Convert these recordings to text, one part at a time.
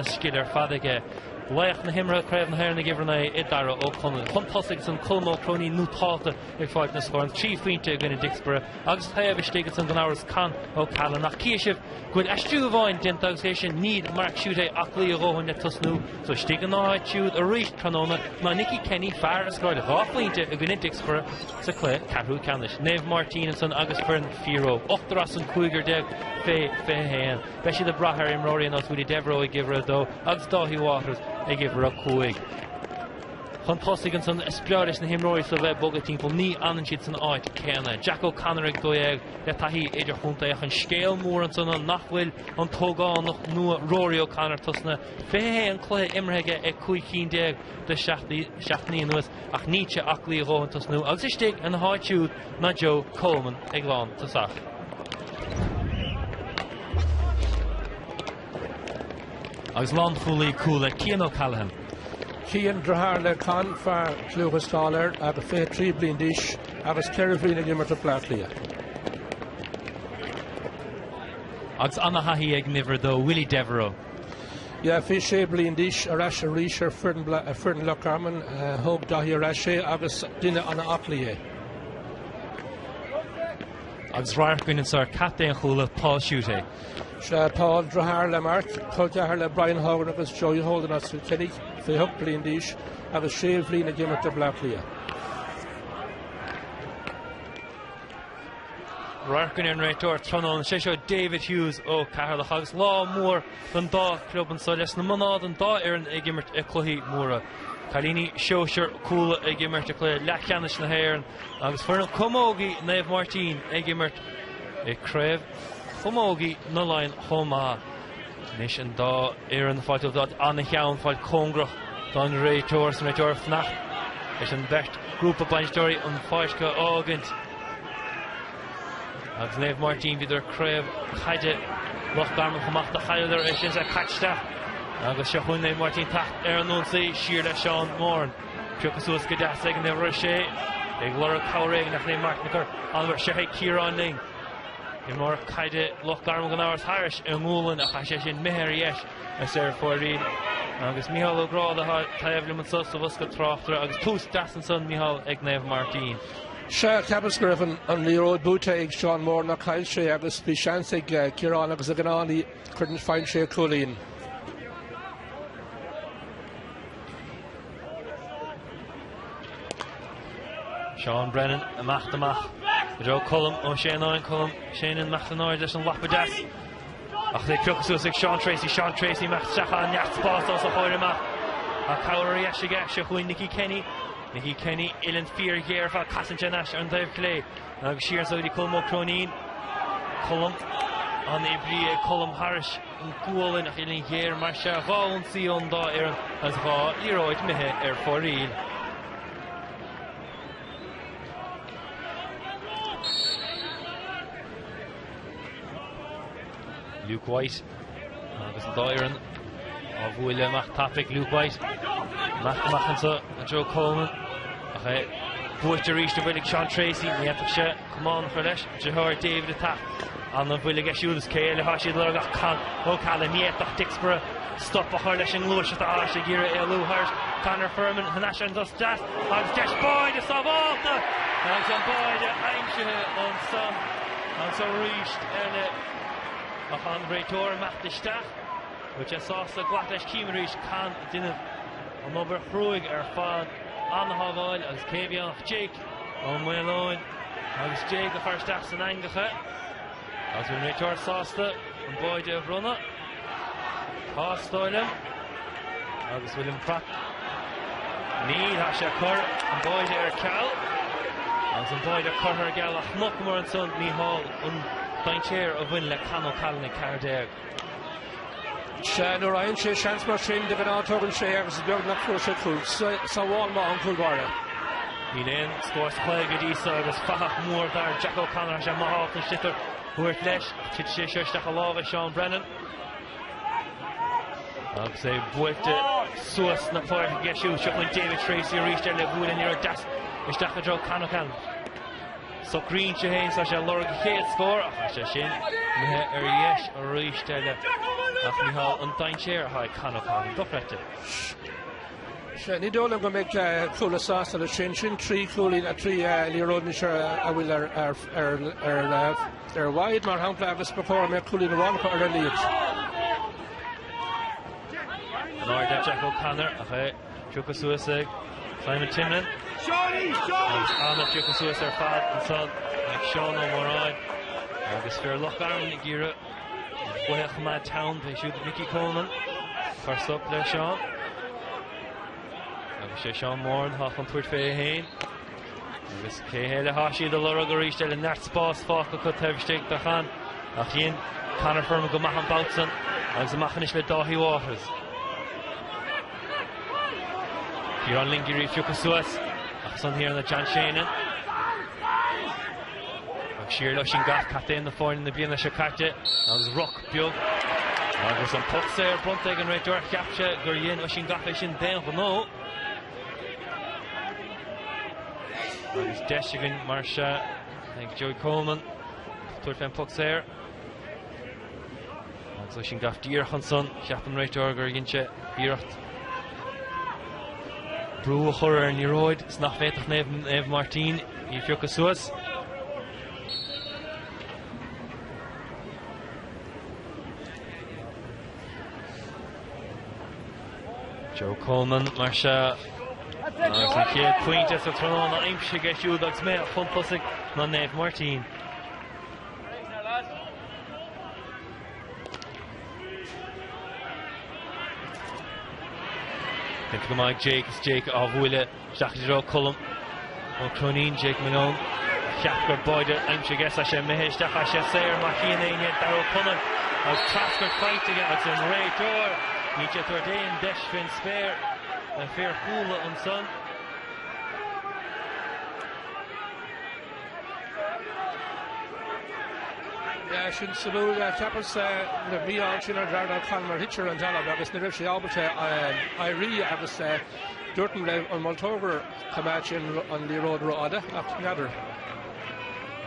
Scil ar fad aige. Laoch na himeartha Craobh na hÉireann ag uimhir 9 i Darragh Ó Conaill. Chun tosaigh ansan Colm Ó Cróinín nótálta ag fáilt na scóranna. 3 phointe i gcoinne Dicksboro agus taobh istigh ansan gan amhras Con O'Callaghan. Ach cífidh sibh go bhfuil aistriú amháin déanta agus é sin níl Mark Schutte aclaí a dhóthain le tosnú so istigh ina áit siúd arís tráthnóna ná Nicky Kenny fear a scóráil 2 phointe i gcoinne Dicksboro sa cluiche ceathrú ceannais. Naomh Máirtín ansan agus foireann Fíoróg. Ochtar as an cúigear fé 21. Beidh siad ag brath ar imreoirí ar nós Willie Devereux ag uimhir 2 agus Dáithí Waters ag uimhir 5. Chun tosaigh ansan is breá leis na himreoirí so bheith ag bogadh timpeall, ní fhanann siad san áit céanna. Jack O'Connor ag 12 le taithí idirchontae ach an scéal mór ansan ná nach bhfuil an t-ógánach nua Rory O'Connor tosnaithe. 21 cluiche imeartha aige ag 15 cinn de seachtainí anuas ach níl sé aclaí a dhóthain tosnú agus istigh ina háit siúd ná Joe Coleman ag lántosach. Agus lánchúlaí Cuala Cian O'Callaghan. Cian, deartháir le Con, fear clú is cáil air, agus 23 bliain d'aois agus 4 bhliain ag imirt do Bleá Cliath. Agus ana-thaithí ag an uimhir 2, Willie Devereux. Yeah, 26 bliain d'aois, ar ais arís ar foireann Loch Garman, thóg Dáithí ar ais é agus duine ana-aclaí é. Agus radharc againn anseo ar captaen Chuala, Paul Schutte. Sea, Paul, deartháir le Mark, col ceathar le Brian Hogan agus Joey Holden as Cill Chainnigh, 28 bliain d'aois agus 6 bhliain ag imirt do Bleá Cliath. Radharc againn ar an réiteoir tráthnóna, sé seo David Hughes ó Ceatharlach agus lá mór don dá chlub anseo leis na mná don dá fhoireann ag imirt i cluichí móra. Cailíní sóisir Cuala ag imirt i cluiche leathcheannais na hÉireann Agus foireann Camógaí Naomh Máirtín ag imirt i Craobh Chamógaí na Laighean chomh maith. Anois an dá fhoireann ag fáilt an-cheann, fáilt cóngarach don réiteoir, is an réiteoir ag fanacht leis an bheirt grúpa bainisteoirí an pháirc a fhágaint. Agus Naomh Máirtín, bhíodar craobh caide Loch Garman chomh maith do chailleadar é sin caite isteach agus seo chugainn Naomh Máirtín teacht ar an ionsaí siar le Seán Moran. Pioctha suas go deas ag an uimhir 6 ag lorg cabhair éigin ach Naomh Máirtín ag cur an-mhaith seo é Ciarán Ling. Imreoir caide Loch Garman gan amhras thairis i ngualainn ach tá sé sin imithe ar dheis is ar fóraoil. Agus Mícheál Ó Gráda atá taobh liom anseo sa bhosca tráchtaire agus tús deas ansan Mícheál ag Naomh Máirtín. Sea, cheapas go raibh an liathróid buaite ag Seán Moran ach chaill sé agus bhí seans ag Ciarán agus ag an fhánaí cuireann faigheann sé a chúilín. Seán Brennan amach amach i dtreo Colm Ó Séanáin Colm Séanan amach in airde leis an lapa deas. Ach é pioctha suas ag Seán Tracy Seán Tracy amach isteach an neart spás os a chomhair amach. Tá cabhair ar dheis aige seo chugainn Nicky Kenny. Nicky Kenny uillinn fíorghéar fá casann sé anois ar an taobh clé agus siar anso go dtí Colm Ó Cróinín. Colm an-oibrí ag Colm thairis. an gualainn ach uillinn ghéar mar seo, 2 ionsaí ón dá fhoireann agus 2 liathróid imithe ar fóraoil. Luke White agus an dá fhoireann á bhualadh amach tapaidh Luke White amach amach anso i dtreo Coleman ach é buaite arís i bhfuil ag Sean Tracy ní fhéadfadh sé Camán a chur leis, deartháir David ag teacht. An-bhuille aige siúd is cé eile atá siad ag lorg ach Con O'Callaghan. Ní fhéadfadh Dicksboro stop a chur leis an ngluaiseacht atá sé ag iarraidh éalú thairis Conor Furman thar n-ais ar an dtos deas agus deis báide sábhálta agus an báide aimsithe ansan agus arís eile ach an réiteoir imeacht isteach. Bhfuil sé sásta glacadh leis cím arís Con ag déanamh an obair chruaidh ar fad an-shábháil agus cé a bhí ann ach Jake Ó Maoileoin agus Jake a chur isteach san eangach é agus an réiteoir sásta an báide a bhronnadh. Tá is dóigh liom agus bhfuil an prap Níl tá sé ag cur an báide ar ceal agus an báide curtha ar ceal ach chonaiceamar ansan Mícheál an dainséar a bhain le Con O'Callaghan ag 14. Sea, nuair a fhaigheann sé seans mar sin, de ghnáth tógann sé é agus is beag nach bhfuair sé cúl. Sábháil maith ón gcúl báire. Níl aon scór sa chluiche go dtí seo agus fathach mór dar Jack O'Connor tá sé maith ábalta an sliotar a thabhairt leis ach tit sé seo isteach i lámha Seán Brennan. Agus é buailte suas na páirce aige siúd seo chugainn David Tracy arís ar le bualadh an liathróid deas isteach i dtreo Con O'Callaghan. Socraíonn sé féin, tá sé ag lorg a chéad scór ach tá sé sin imithe ar dheis arís eile. Ach Micheál, an dainséar atá ag Con O'Callaghan, dochreidte. Sea, ní dóigh liom go mbeidh Cuala sásta leis sin. Sin 3 chúilín, 3 liathróid anois a bhfuil ar wide, mar shampla, agus ba chóir go mbeadh cúilín amháin acu ar a laghad. In airde Jack O'Connor ach é pioctha suas ag Simon Timlin. Agus an-phiocadh suas ar fad ansan ag Seán Ó Móráin agus fir Loch Garman ag iarraidh an cluiche a choimeád teann. B'é siúd Mickey Coleman chuir stop le Seán. Agus sé Seán Moran atá chun tabhairt fé é féin. Agus cé eile atá siad a lorg arís eile neart spás fágtha acu taobh istigh de Chan. Ach dhein Conor Furman go maith an babhta san agus amach anois le Dáithí Waters. Ciarán Lingury pioctha suas ach san thiar ná John Sheahan. Ach siar le Oisín Gough, captaen na foirne na bliana seo caite, agus ruc beag agus an poc saor bronnta ag an réiteoir. Cheap sé gur dhein Oisín Gough é sin d'aon ghnó. Agus deis againn mar seo ag Joey Coleman tabhairt fén poc saor. Agus Oisín Gough díreach ansan, cheap an réiteoir gur dhein sé iarracht brú a chur ar an liathróid is nach bhféadfadh Naomh Máirtín í a phiocadh suas. Joe Coleman mar seo agus an chéad phointe sa tráthnóna aimsithe aige siúd agus Maigh Eo chun tosaigh ná Naomh Máirtín. Déanta go maith ag Jake is Jake á bhualadh isteach i dtreo Colm Ó Croinín, Jake Malone cheap gur báide aimsithe aige, tá sé imithe isteach, tá sé saor má chíonn éinne Darragh Ó Conaill agus treascairt faighte aige agus an réiteoir níl sé ag tabhairt aon deis faoin spéir le fir Chuala ansan. Sin suimiúil. Cheapas na mí-ádh ansin ar Darragh O'Connell mar thit sé ar an talamh agus ní raibh sé ábalta éirí agus dúirt an moltóir gur choimeád sé an liathróid rófhada ach n'fheadar.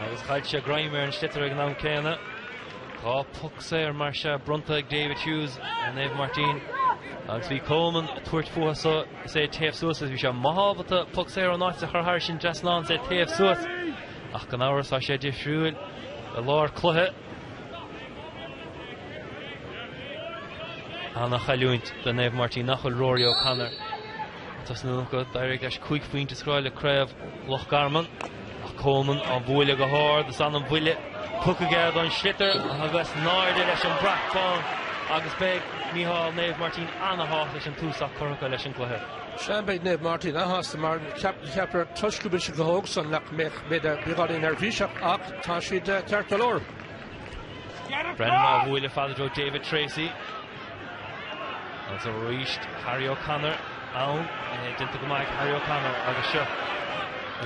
Agus chaill sé greim ar an sliotar ag an am céanna. 2 poc saor mar seo bronnta ag David Hughes ar Naomh Máirtín agus bhí Coleman ag tabhairt fúthu so is é ag téamh suas agus bhí sé maith ábalta poc saor ón áit a chur thairis an dtrasnán is é ag téamh suas ach gan amhras tá sé difriúil i lár cluiche. Ana-chailliúint do Naomh Máirtín nach bhfuil Rory O'Connor ag tosnú acu. D'éirigh leis 5 phointe a scóráil i gcraobh Loch Garman ach Coleman á bhualadh go hard is an-bhuille tugtha aige don sliotar agus in airde leis an brat bán agus beidh Mícheál Naomh Máirtín ana-shásta leis an tús atá curtha acu leis an gcluiche. Sea, beidh Naomh Máirtín an-shásta mar cheapfá toisc go bhfuil siad chomh hóg san nach mbeadh b'fhéidir beagáinín neirbhíseach ach tá siad ceart go leor. Brennan á bhualadh fada i dtreo David Treacy agus arís Harry O'Connor ann. Déanta go maith ag Harry O'Connor agus seo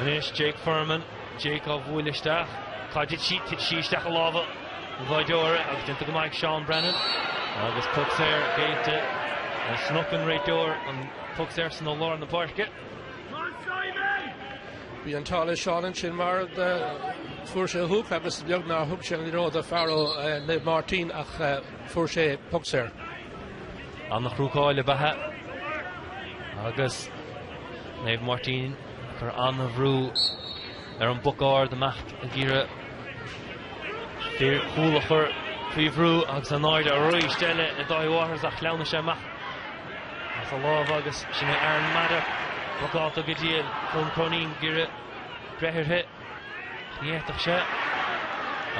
anois Jake Furman. Jake á bhualadh isteach. Cá dtit sí? Thit sí isteach i lámha an bháideora agus déanta go maith ag Seán Brennan. Agus poc saor géillte. Snoc an réiteoir an poc saor san ó lár na páirce. Bhí an t-ádh le Seán ansin mar fuair sé a hóc agus beag nár thug sé an liathróid do fear ó Naomh Máirtín ach fuair sé poc saor. An-chrúcáil ab ea agus Naomh Máirtín ag cur an-bhrú ar an bpoc ard amach ag iarraidh fir Chuala a chur faoi bhrú agus in airde arís eile ag Dáithí Waters ach shleamhnaigh sé amach as a lámh agus sin é Aaron Maddock blocálta go diail Colm Croinín ag iarraidh breith uirthi ach ní fhéadfadh sé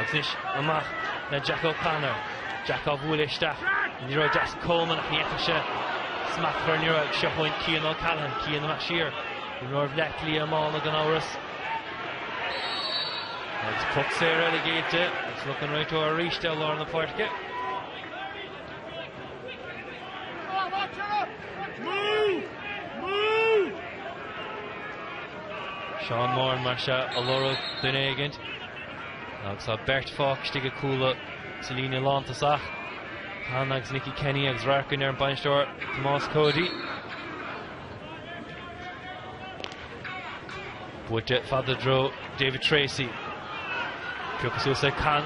agus anois amach le Jack O'Connor. Jack á bhualadh isteach an liathróid deas Coleman ach ní fhéadfadh sé smacht a chur ar an liathróid. Seo chugainn Cian O'Callaghan. Cian amach siar. Imreoir Bhaile Átha Cliath iomána gan amhras. Agus poc saor eile géillte agus snoc an réiteoir arís i lár na páirce. Seán Moran mar seo ag lorg duine éigint agus tá beirt fágtha istigh ag Cuala sa líne lántosach. Con agus Nicky Kenny agus radharc ar an bainisteoir Tomás Cody. Buailte fada i dtreo David Treacy. Pioctha suas ag Con.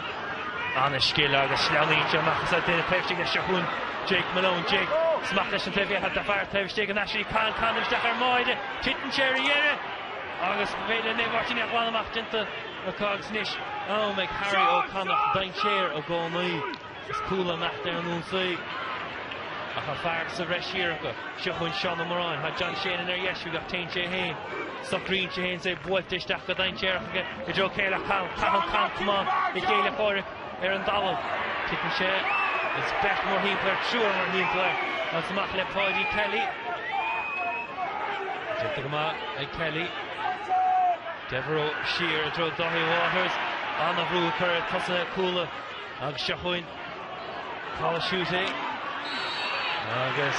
An-scil agus sleamhnaíonn sé amach as duine taobh istigh leis seo chugainn. Jake Malone, Jake, is amach leis an taobh eile, tá fear taobh istigh an Ashley Con, Con isteach ar Máire, titeann sé ar dheireadh agus b'fhéidir Naomh Máirtín é a ghlanadh amach déanta acu agus anois am ag Harry O'Connor dainséar i gcónaí. Is cúl amach ar an ionsaí ach tá fear sa bhreis siar acu. Seo chugainn Seán Ó Móráin. Tá John Shannon ar dheis uaidh ach téann sé féin. Socraíonn sé féin is é buailte isteach go dainséarach aige i dtreo Céile Con. Caitheann Con camán a chéile comhraic ar an dtalamh. Titeann sé is beirt mórthimpeall air, triúr mórthimpeall air agus amach le Páidí Kelly. Déanta go maith ag Kelly. Devereux siar i dtreo Dáithí Waters. An-bhrú ag cur ar tosaithe Cuala. Agus seo chugainn Cathal Schutte agus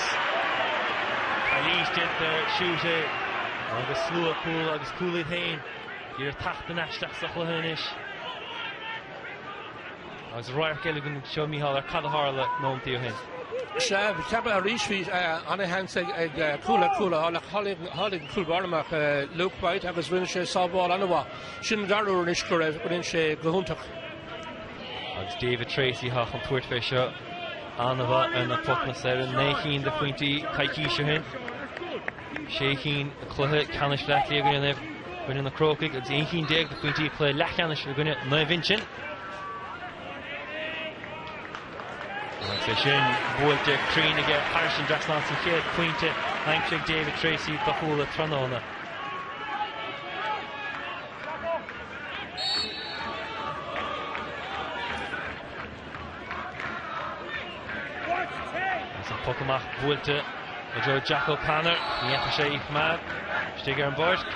calaois déanta ar Schutte agus slua Cuala agus Cuala iad féin ag iarraidh teacht ar ais isteach sa chluiche anois. Agus radharc eile againn anseo Mícheál ar cad a tharla nóimeantaí ó shin. Sea, ceapaim arís bhí an-sheans ag Cuala cúl a fháil ach tháinig an cúl báire amach Luke White agus rinne sé sábháil an-mhaith. Sin an dara huair anois go raibh, rinne sé go hiontach. Agus David Treacy atá chun tabhairt fé seo an-mhaith ar na pocanna saora, 9 cinn de phointí coicís ó shin, 6 chinn i cluiche ceannais Bhaile Átha Cliath i gcoinne gcoinne na Crócaigh agus 11 chinn de phointí i cluiche leathcheannais i gcoinne Naomh Uinseann. Agus é sin buailte cruinn aige thairis an dtrasnán sa chéad phointe aimsithe ag David Treacy do Chuala tráthnóna. Agus an poc amach buailte i dtreo Jack O'Connor. Ní fhéadfadh sé í a choimeád istigh ar an bpáirc.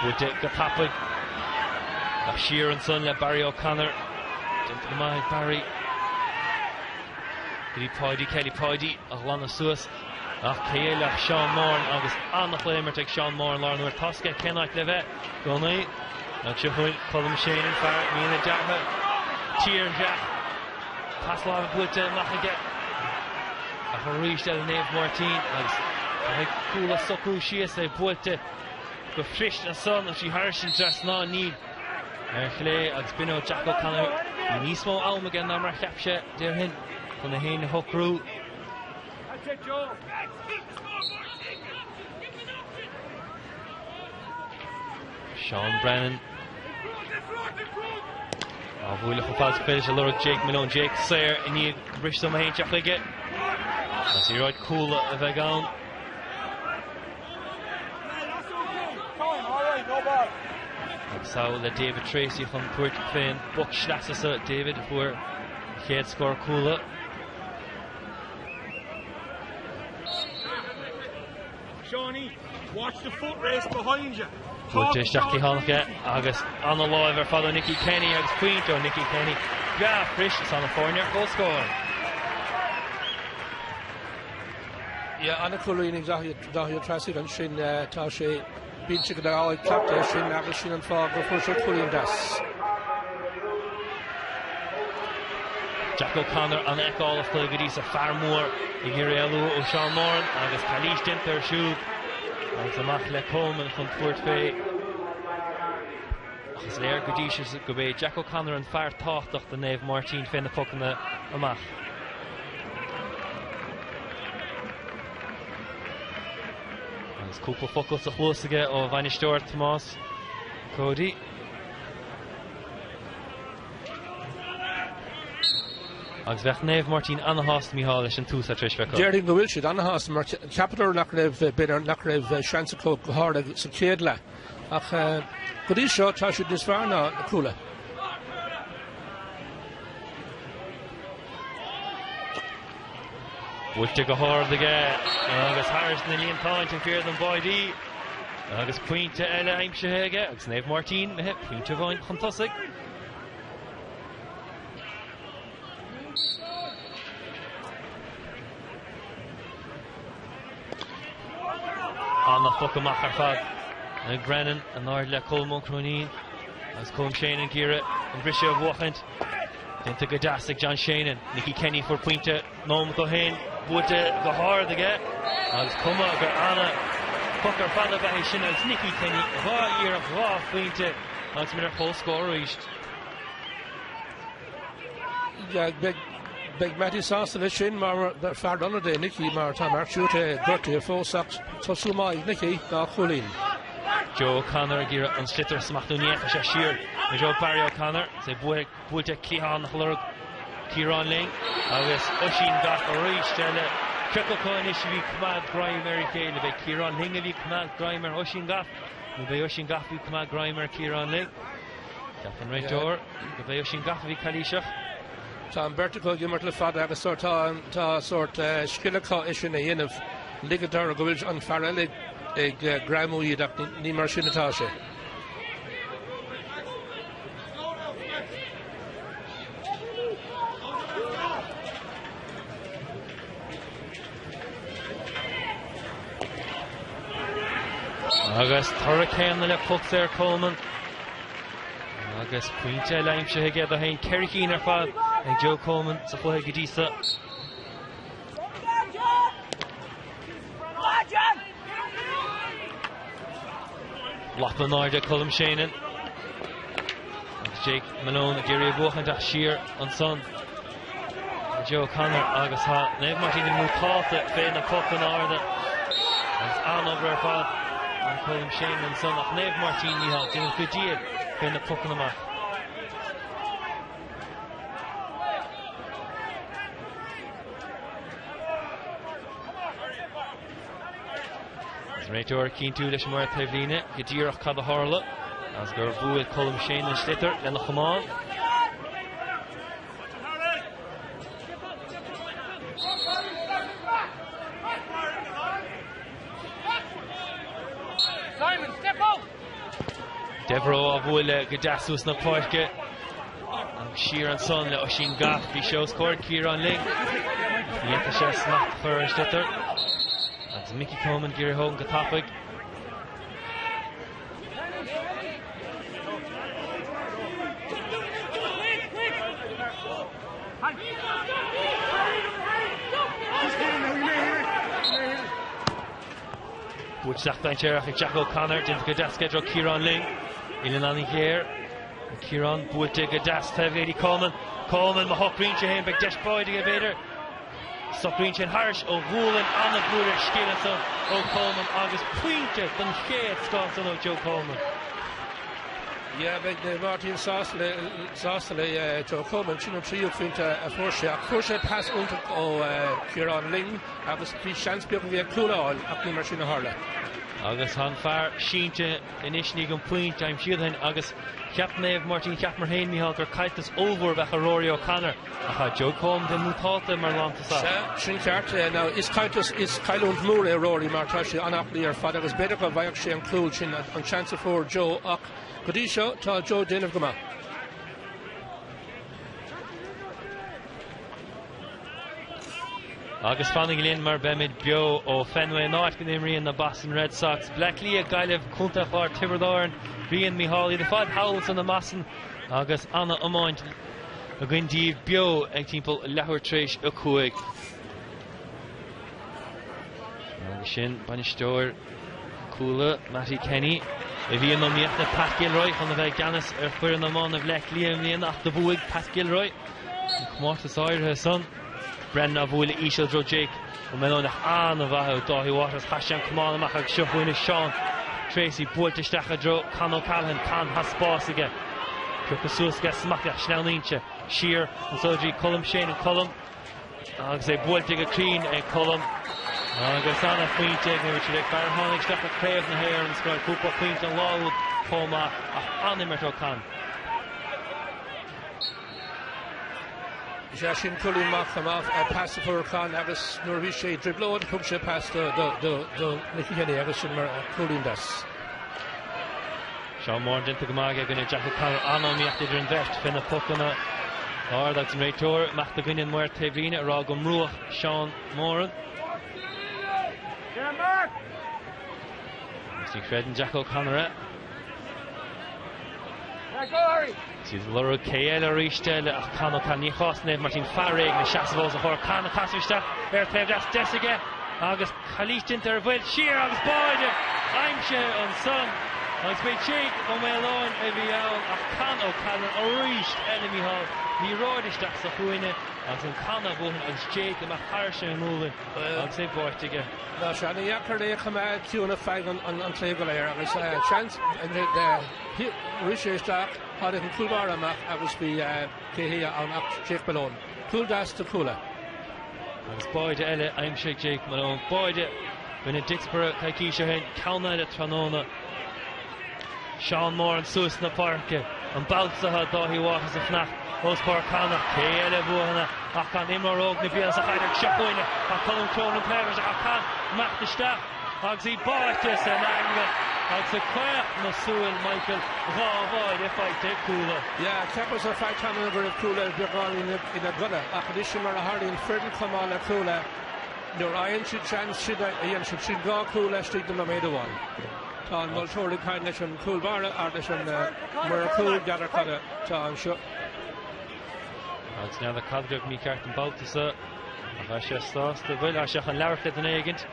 Buailte go tapaidh. Ach siar ansan le Barry O'Connor. Déanta go maith ag Barry. Go dtí Páidí Kelly. Páidí a ghlanadh suas ach cé eile ach Seán Moran agus an-chluiche imeartha ag Seán Moran lár an uair. Tá a fhios aige cén áit le bheith i gcónaí. Agus seo chugainn Colm Shannon, fear Mín an Deartha, tírdhreach. Pas láimhe buailte amach aige ach arís eile Naomh Máirtín agus caithfidh Cuala socrú síos é buailte go fuirist ansan agus í thairis an dtrasnán níl ar chlé agus b'in ó Jack O'Connor. Bhí níos mó am aige ná mar a cheap sé déarfainn chun é féin a shocrú. Seán Brennan á bhualadh chomh fada is féidir ag lorg Jake Malone. Jake saor i ndiaidh briseadh dom a haon teacht chuige. Agus liathróid Cuala a bheidh ann. Agus sall le David Treacy chun tabhairt fén bpoc sleasa seo. David a fuair a chéad scór Cuala. Buailte isteach cliathánach aige agus ana-láimh ar fad ó Nicky Kenny agus pointe ó Nicky Kenny. Breá fuirist is tá na foirne ar comhscór. Yeah, an-chúilín ag Dáithí Ó Treasaigh ansin tá sé bíonn sé go dá cleachtadh sin agus sin an fáth go fuair sé cúilín deas. Jack O'Connor an-fheiceálach go dtí seo fear mór ag iarraidh éalú ó Seán Moran agus calaois déanta air siúd agus amach le Coleman chun tabhairt fé. Ach is léir go dtí seo gurb é Jack O'Connor an fear tábhachtach do Naomh Máirtín fé na pocanna amach. Agus cúpla focal sa chluas aige ó bhainisteoir Tomás Cody. Agus bheadh Naomh Máirtín ana-shásta, Mícheál, leis an tús atá tar éis bheith acu. Déarfainn go bhfuil siad ana-shásta mar cheapadar nach raibh, b'fhéidir nach raibh seans acu go háirithe sa chéad leath. Ach go dtí seo tá siad níos fearr ná na Cuala. Buailte go hard aige agus thairis na líontáin taobh thiar den bpáidí agus pointe eile aimsithe aige agus Naomh Máirtín imithe pointe amháin chun tosaigh. An-phoc amach ar fad ag Brennan in airde le Colm Ó Cróinín agus Colm Shannon ag iarraidh an briseadh a bhuachaint. Déanta go deas ag John Shannon. Nicky Kenny fuair pointe nóiméad ó shin buailte go hard aige agus cuma gur an-phoc ar fad ab ea é sin agus Nicky Kenny dhá iarracht dhá phointe. agus muid ar comhscór arís. Beidh Mattie sásta leis sin mar fear ionaid é Nicky mar tá Mark Schutte gortaithe fós ach tosú maith ag Nicky dá chúilín. Joe O'Connor ag iarraidh an sliotar a smachtú ní fhéadfadh sé siar i dtreo Barry O'Connor. Is é buailte cliathán ach lorg Ciarán Ling agus Oisín Gough arís eile. Cé acu anois a bhí coimeád greim ar a chéile? B'é Ciarán Ling a bhí coimeád greim ar Oisín Gough nó b'é Oisín Gough a bhí coimeád greim ar Ciarán Ling? Cheap an réiteoir go b'é Oisín Gough a bhí calaoiseach. Tá an bheirt acu ag imirt le fada agus sórt tá tá sórt scil acu é sin a dhéanamh. Ligeann orthu go bhfuil an fear eile ag greamú iad ach ní mar sin atá sé. Agus toradh céanna le poc saor Coleman. Agus pointe eile aimsithe aige dó féin, 4 cinn ar fad ag Joe Coleman sa chluiche go dtí seo. Lapa in airde Colm Shannon. Agus Jake Malone ag iarraidh a bhuachaint ach siar ansan Joe O'Connor agus tá Naomh Máirtín mútálta fé na pocanna arda agus an-obair ar fad ó Colm Shannon ansan ach Naomh Máirtín Mícheál déanamh go diail fé na pocanna amach. Agus an réiteoir ag cinntiú leis an maor taobhlíne go díreach cad a tharla agus gur bhuail Colm Shannon an sliotar lena chamán. Devereux á bhualadh go deas suas na páirce agus siar ansan le Oisín Gough. Bhí sé os comhair Ciarán Ling. Ní fhéadfadh sé smacht a chur ar an sliotar. Agus Mickey Coleman ag iarraidh é a thógaint go tapaidh. Buailte isteach dainséarach ag Jack O'Connor, déanta go deas aige i dtreo Ciarán Ling. Uillinn an-ghéar. Ciarán buailte go deas taobh Eddie Coleman. Coleman má shocraíonn sé féin beidh deis báide aige b'fhéidir. Socraíonn sé thairis ó ghualainn an-bhualadh scil ansan ó Coleman agus pointe den chéad scoth ansan ó Joe Coleman. Yeah, beidh Naomh Máirtín sásta le Joe Coleman, sin an tríú phointe a fuair sé ach fuair sé pas iontach ó Ciarán Ling agus bhí seans beag aige cúl a fháil ach ní mar sin a tharla. Agus tá an fear sínte anois i ndiaidh an phointe aimsithe féin agus cheap Naomh Máirtín, cheapamar féin, Mícheál, gur caillteanas ollmhór a bheadh ar Rory O'Connor ach tá Joe Coleman mútálta mar lántosach. Sea, sin ceart. Now, is caillteanas, is cailliúint mhór é Rory mar tá sé an-aclaí ar fad agus b'fhéidir go bhfaigheadh sé an cúl sin, an seans a fuair Joe ach go dtí seo tá Joe déanamh go maith. Agus fanaigí linn mar beimid beo ó Fenway an áit go n-imríonn na Boston Red Sox, Bleá Cliath, Gaillimh, Contae an Chláir, Tiobraid Árann, Brian, Mícheál, iad ar fad thall ansan i mBoston agus ana-iomáint againn daoibh beo ag timpeall leathuair tar éis a 5. Agus sin bainisteoir Cuala, Mattie Kenny, a bhí in iomaíocht le Pat Gilroy chun a bheith i gceannas ar foireann iomána Bhaile Átha Cliath i mbliana ach do bhuaigh Pat Gilroy an comórtas áirithe san. Brennan á bhualadh íseal i dtreo Jake Ó Miolláin ach an-mhaith ó Dáithí Waters. Chaith sé an camán amach agus seo chugainn Seán Treacy buailte isteach i dtreo Con O'Callaghan. Con tá spás aige. Pioctha suas aige smachtaithe ach sleamhnaíonn sé siar anso go dtí Colm Shannon. Colm agus é buailte go cruinn ag Colm. Agus ana-phointe ag Naomh Richard ag fear a tháinig isteach le Craobh na hÉireann scóráil cúpla pointe an lá úd chomh maith ach an-imirt ó Con. Is é sin cúilín maith chomh maith, pas a fuair Con agus nuair a bhí sé i dtrioblóid thug sé pas do Nicky Kenny agus sin mar cúilín deas. Seán Moran déanta go maith aige i gcoinne Jack O'Connor. An-iomaíocht idir an bheirt fé na pocanna arda agus an réiteoir amach i gcoinne an maor taobhlíne ag rá go mbrúdh Seán Moran. Agus ní chreideann Jack O'Connor é. Siad ag lorg cé eile arís eile ach Con O'Callaghan. Ní chás Naomh Máirtín fear éigin ag seasamh os a chomhair. Con ag casadh isteach ar taobh deas deis aige agus calaois déanta ar an bhfuil siar agus báide aimsithe ansan. Agus b'é Jake Ó Maoláin a bhí ann ach Con O'Callaghan arís eile, Mícheál, liathróid isteach sa chúinne agus an Con á bhuachan agus Jake amach thairis ar an ngualainn agus é báite aige. Tá sé ana-dheacair é a choimeád ciúin ar feadh an cluiche go léir agus seans rith sé isteach, tháinig an cúl báire amach agus bhí cé hé ann ach Jake Malone. Cúl deas do Cuala. Agus báide eile aimsithe ag Jake Malone. Báide rinne Dicksboro coicís ó shin, ceann eile tráthnóna. Seán Moran suas na páirce, an babhta seo Dáithí Waters ag fanacht os comhair Con ach cé eile a bhuachan é ach Con imreoir óg na bliana sa chaid agus seo chugainne tá Colm Cronin taobh leis ach Con imeacht isteach agus í báite san eangach agus ag caoch na súil Michael 2 bháide faighte ag Cuala. Yeah, cheapas ar feadh tamaill go raibh Cuala beagáinín ina gcodladh ach anois mar a tharlaíonn foireann chomh maith le Cuala nuair a fhaigheann siad seans sin a dhéanann siad sin 2 chúl laistigh de nóiméad amháin. Tá an moltóir ag caint leis an chúl báire ar leis an maor cúil n'fheadar cad atá anseo. Agus n'fheadar cad a raibh mícheart an babhta seo ach tá sé sásta bhuel tá sé chun labhairt le duine éigint.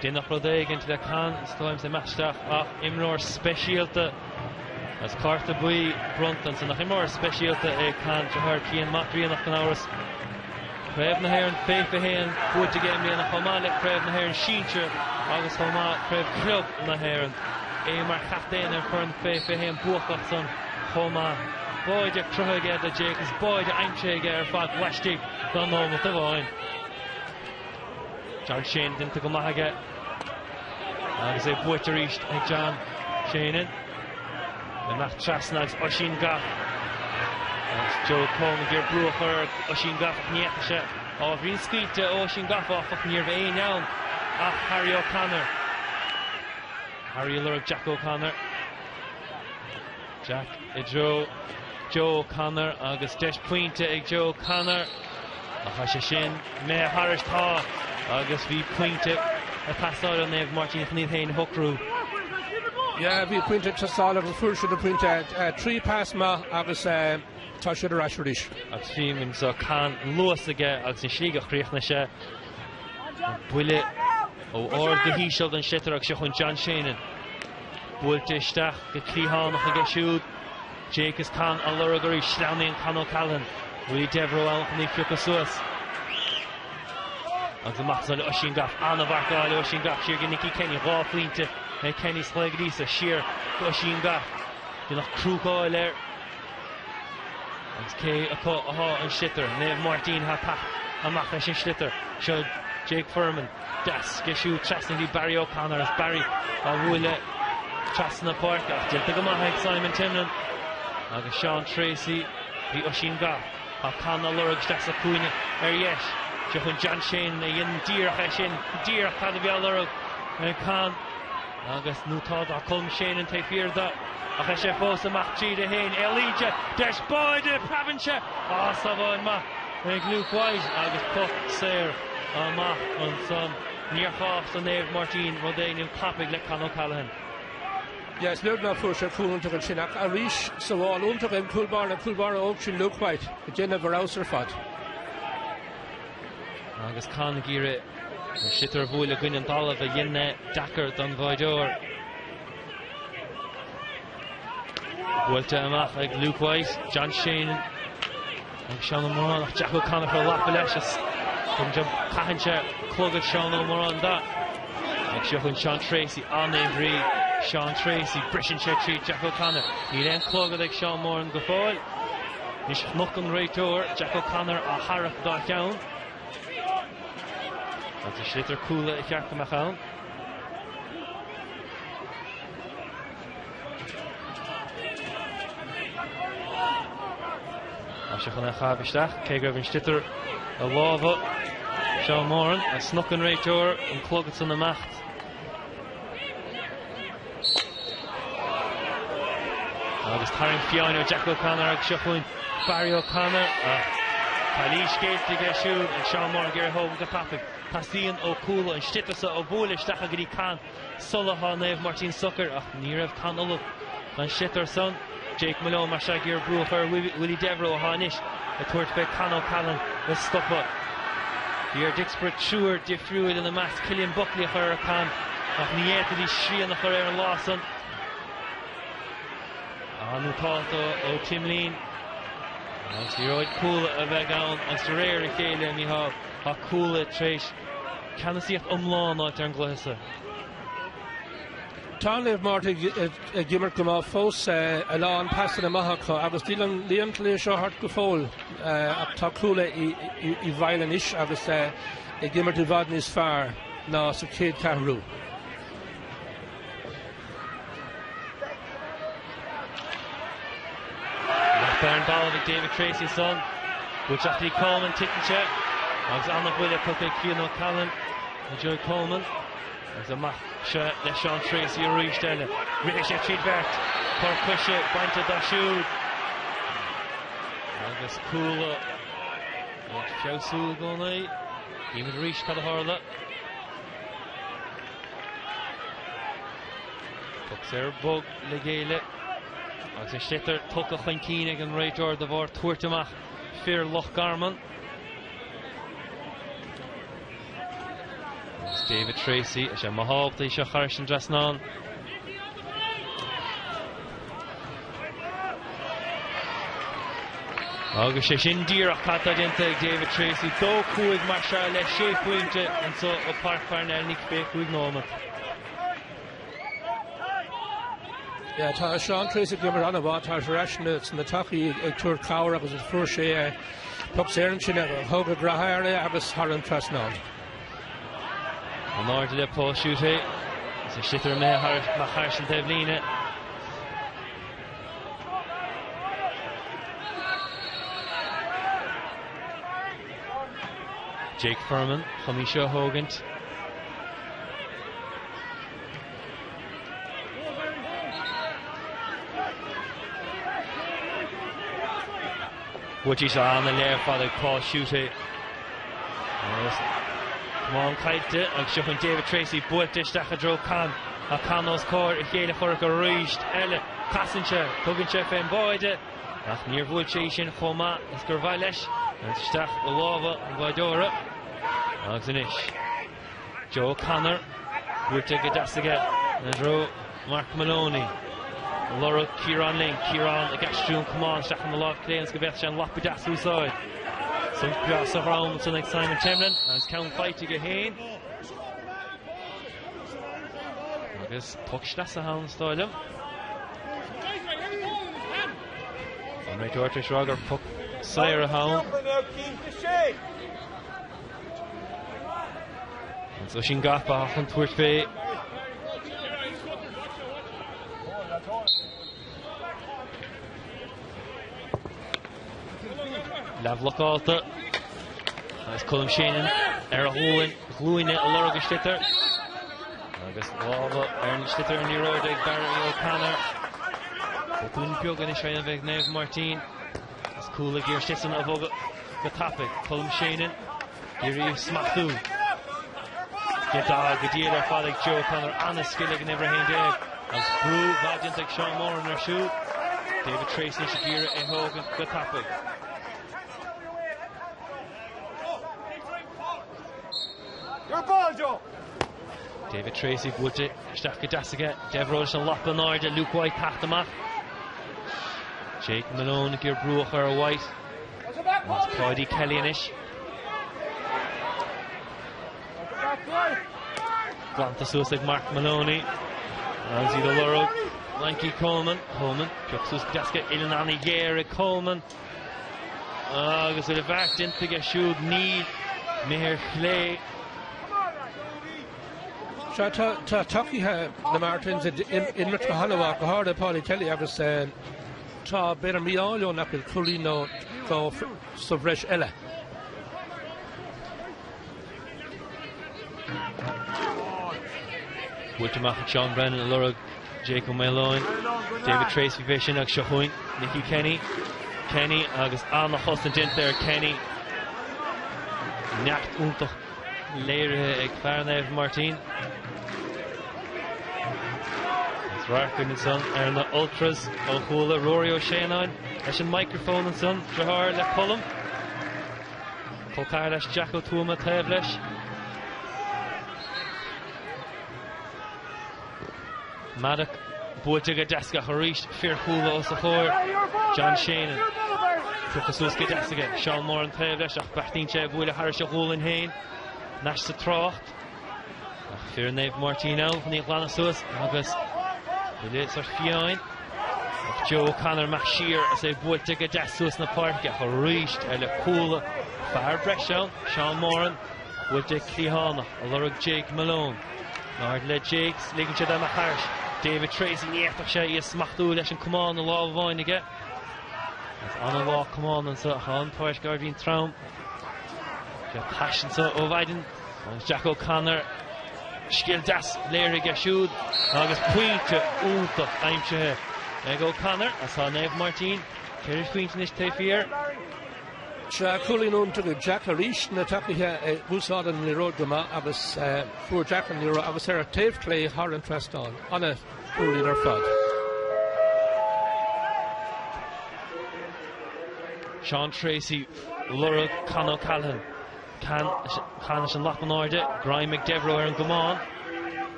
Déanadh rud éigint le Con is dóigh liom imeacht isteach ach imreoir speisialta agus cárta buí bronnta ansan ach imreoir speisialta é Con deartháir Cian Mac Grianach gan amhras. Craobh na hÉireann fé 21 buaite aige i mbliana chomh maith le Craobh na hÉireann Sinsir agus chomh maith Craobh Club na hÉireann. É mar chaptaen ar foireann fé 21 buacach san chomh maith. Báide cruthaithe aige do Jake agus báide aimsithe aige ar fad laistigh dá nóimeat amháin. John Sheahan déanta go maith aige agus é buaite arís ag John Sheahan. Imeacht trasna agus Oisín Gough. Agus Joe Coleman ag iarraidh brú a chur ar Oisín Gough ach ní fhéadfadh sé. Ábhairín scaoilte ó Oisín Gough áfach ní raibh éinne ann ach Harry O'Connor. Harry ag lorg Jack O'Connor. Jack i dtreo Joe O'Connor agus deis pointe ag Joe O'Connor. Ach tá sé sin imithe thairis tá agus bhí pointe ag teastáil ó Naomh Máirtín chun iad féin a shocrú. Yeah, bhí pointe ag teastáil agus fuair siad an pointe. 3 pas maith agus tá siad ar ais arís. Agus fím anseo Con luas aige agus an slí gur chríochnaigh sé an buille ó ard go híseal den sliotar agus seo chun John Sheahan. Buailte isteach go cliathánach aige siúd. Jake is Con á lorg arís. Sleamhnaíonn Con O'Callaghan. Willie Devereux ann chun í a phiocadh suas. Agus amach ansan le Oisín Gough. An-mharcáil ó Oisín Gough siar go Nicky Kenny. 2 phointe ag Kenny sa chluiche go dtí so. Siar go Oisín Gough. Déanadh crúcáil air. Agus cé acu athá an sliotar? Naomh Máirtín atá ag teacht amach leis an sliotar. Seo Jake Furman. Deas aige siúd trasna go dtí Barry O'Connor agus Barry á bhualadh trasna na páirce ach déanta go maith ag Simon Timlin agus Seán Treacy. Bhí Oisín Gough. Tá Con á lorg isteach sa chúinne ar dheis. Seo chun John Sheahan a dhéanann díreach é sin, díreach cad a bhí á lorg ag Con. Agus nó tá tá Colm Sheahan taobh thiar de ach é sé fós amach tríd é féin. Éalaíonn sé deis báide preabann sé! Á sábháil maith ag Luke White agus poc saor amach ansan. Níor chás do Naomh Máirtín rud é éigin tapaidh le Con O'Callaghan. Yeah, is léir nár fuair sé cúl iontach ansin ach arís sábháil iontach ag an cúl báire, an cúl báire óg sin Luke White ag déanamh ar fheabhas ar fad. Agus Con ag iarraidh an sliotar a bhualadh i gcoinne an talamh a dhein é deacair don bháideoir. Buailte amach ag Luke White, John Sheahan agus Seán Ó Móráin ach Jack O'Connor chur lapa leis is caitheann sé clogad Seán Ó Móráin de. Ag seo chun Seán Treacy, an-oibrí Seán Treacy, briseann sé tríd Jack O'Connor. Níl aon clogad ag Seán Moran go fóill. Anois chonaic an réiteoir Jack O'Connor á tharrac dá cheann. Agus an sliotar Cuala a cheart go mbeadh ann. Tá sé chun é a chaitheamh isteach, cé go raibh an sliotar i lámha Seán Moran, a snoc an réiteoir an clogad san imeacht. Agus tarraingt fiáin ó Jack O'Connor agus seo chugainn Barry O'Connor ach calaois géillte aige siúd ag Seán Moran ag iarraidh a thógaint go tapaidh. Teastaíonn ó Cuala an sliotar seo a bhualadh isteach go dtí Con sula tá Naomh Máirtín socair ach ní raibh Con ullamh don sliotar san. Jake Malone mar seo ag iarraidh brú a chur ar Willie Devereux atá anois ag tabhairt fé Con O'Callaghan le stopadh. Bhí ar Dicksboro triúr difriúil ina measc Cillian Buckley a chur ar Con ach ní fhéadfaidís srian a chur air an lá san. An-nótálta ó Timlin. Agus liathróid Cuala a bheidh ann agus de réir a chéile, Mícheál, tá Cuala tar éis ceannasaíocht iomlán a fháilt ar an gcluiche seo. Tá Naomh Máirtín ag imirt go maith fós, a lán pasanna maithe acu agus níl an cluiche seo thart go fóill ach tá Cuala i bhfeighil anois agus ag imirt i bhfad níos fearr ná sa chéad cheathrú. Lapa ar an dtalamh ag David Treacy ansan. Buailte isteach go dtí Coleman, titeann sé agus an-bhuille tugtha ag Cian O'Callaghan ar Joey Coleman. Agus amach seo le Seán Treacy arís eile. Ritheann sé tríd bheirt. Cor coise bainte dó siúd. Agus Cuala ag feabhsú i gcónaí. Chímid arís cad a tharla. Poc saor bog le géilleadh agus an sliotar tugtha chun cinn ag an réiteoir de bharr tabhairt amach fir Loch Garman. Agus David Treacy, is é mo thábhachtaí seo thairis an dtrasnán. Agus sé sin díreach cad tá déanta ag David Treacy. 2-5 mar seo le sé phointe anseo i Páirc Pharnell ní fé 5 nóiméad. Yeah, tá Seán Treacy ag imirt an-mhaith, tá sé ar ais sna tacaí ag tabhairt cabhair agus fuair sé poc saor ansin a thóg a dheartháir é agus thar an trasnán. In airde le Paul Schutte. Is an sliotar imithe amach thairis an taobhlíne. Jake Furman chun í seo a thógaint. Buailte an-léir ar fad ag Paul Schutte. Agus camán caillte agus seo chun David Treacy buailte isteach i dtreo Con. Tá Con os comhair a chéile chomhraic arís eile. Casann sé, tugann sé fén bháide ach níor bhuail sé í sin chomh maith is gur mhaith leis agus isteach i lámha an bháideora. Agus anois Joe O'Connor buailte go deas aige i dtreo Mark Maloney. Lorg Ciarán Lynch, Ciarán ag aistriú an camán isteach ina lámh chlé ionas go bhféadfadh sé an lapa deas a úsáid. Sonc breá sa dhrom ansan ag Simon Temlin agus ceann faighte aige féin. Agus poc sleasa ann is dóigh liom. An réiteoir tar éis rá gur poc saor atá ann. Agus Oisín Gafa chun tabhairt fé. Leathbhlocálta agus Colm Sheanon ar a ghlúin, ghlúine ag lorg an sliotar. Agus lámha ar an sliotar an liathróid ag Barry O'Connor. Botún beag anois á dhéanamh ag Naomh Máirtín. Is Cuala ag iarraidh an sliotar a bhogadh go tapaidh. Colm Sheanon ag iarraidh í a smachtú. Déanta go diail ar fad ag Joe O'Connor. An-scil ag an uimhir 11. Agus brú mhaith déanta ag Seán Moran air siúd. David Treacy anois ag iarraidh é thógaint go tapaidh. Your ball, Joe! David Treacy buailte isteach go deas aige. Devereux leis an lapa in airde. Luke White teacht amach. Jake Malone ag iarraidh brú a chur ar White. Agus Páidí Kelly anois. Glanta suas ag Mark Maloney. Agus iad ag lorg Lanky Coleman. Coleman, pioc suas go deas aige. Uillinn an-ghéar ag Coleman. Agus an bheart déanta aige siúd níl imithe ar chlé. Sea, tá tacaithe na Martins ag imirt go han-mhaith, go háirithe Paulie Kelly agus tá b'fhéidir mí-ádh leo nach bhfuil cúilín nó dhó sa bhreis eile. Buailte amach ag Seán Brennan ag lorg Jake Ó Maoláin, David Treacy fé sin agus seo chugainn Nicky Kenny. Kenny agus an-chosaint déanta ar Kenny. Neart iontach léirithe ag fear Naomh Máirtín. Agus radharc ansan ar na Ultras ó Chuala Rory Ó Séanáin leis an microphone ansan, deartháir le Colm. Col ceathar leis Jack Ó Tuama taobh leis. Maddock. Buailte go deas ach arís fir Chuala os a chomhair. John Sheahan. Pioctha suas go deas aige. Seán Moran taobh leis ach beartaíonn sé a bhualadh thairis a ghualainn féin. Anois sa trácht. Ach fir Naomh Máirtín ann chun í a ghlanadh suas agus buille sórt fiáin. Ach Joe O'Connor amach siar is é buailte go deas suas na páirce ach arís eile Cuala. Fear breise ann, Seán Moran. Buailte ag cliathánach ag lorg Jake Malone. In airde le Jake, ligeann sé dó imeacht thairis. David Treacy, ní fhéadfadh sé í a smachtú leis an camán i lámh amháin aige. Is an-lá camáin anso ach an pháirc ábhairín trom. Sé tais anso ó mhaidin agus Jack O'Connor scil deas léirithe aige siúd agus pointe iontach aimsithe ag O'Connor as tá Naomh Máirtín 4 phointe anois taobh thiar. Sea, cúilín iontach ag Jack arís, na tacaithe ag úsáid an liathróid go maith agus fuair Jack an liathróid agus ar a taobh clé thar an trasnán. Ana chúilín ar fad. Seán Treacy, lorg Con O'Callaghan. Con leis an lapa in airde, greim ag Devereux ar an gcamán.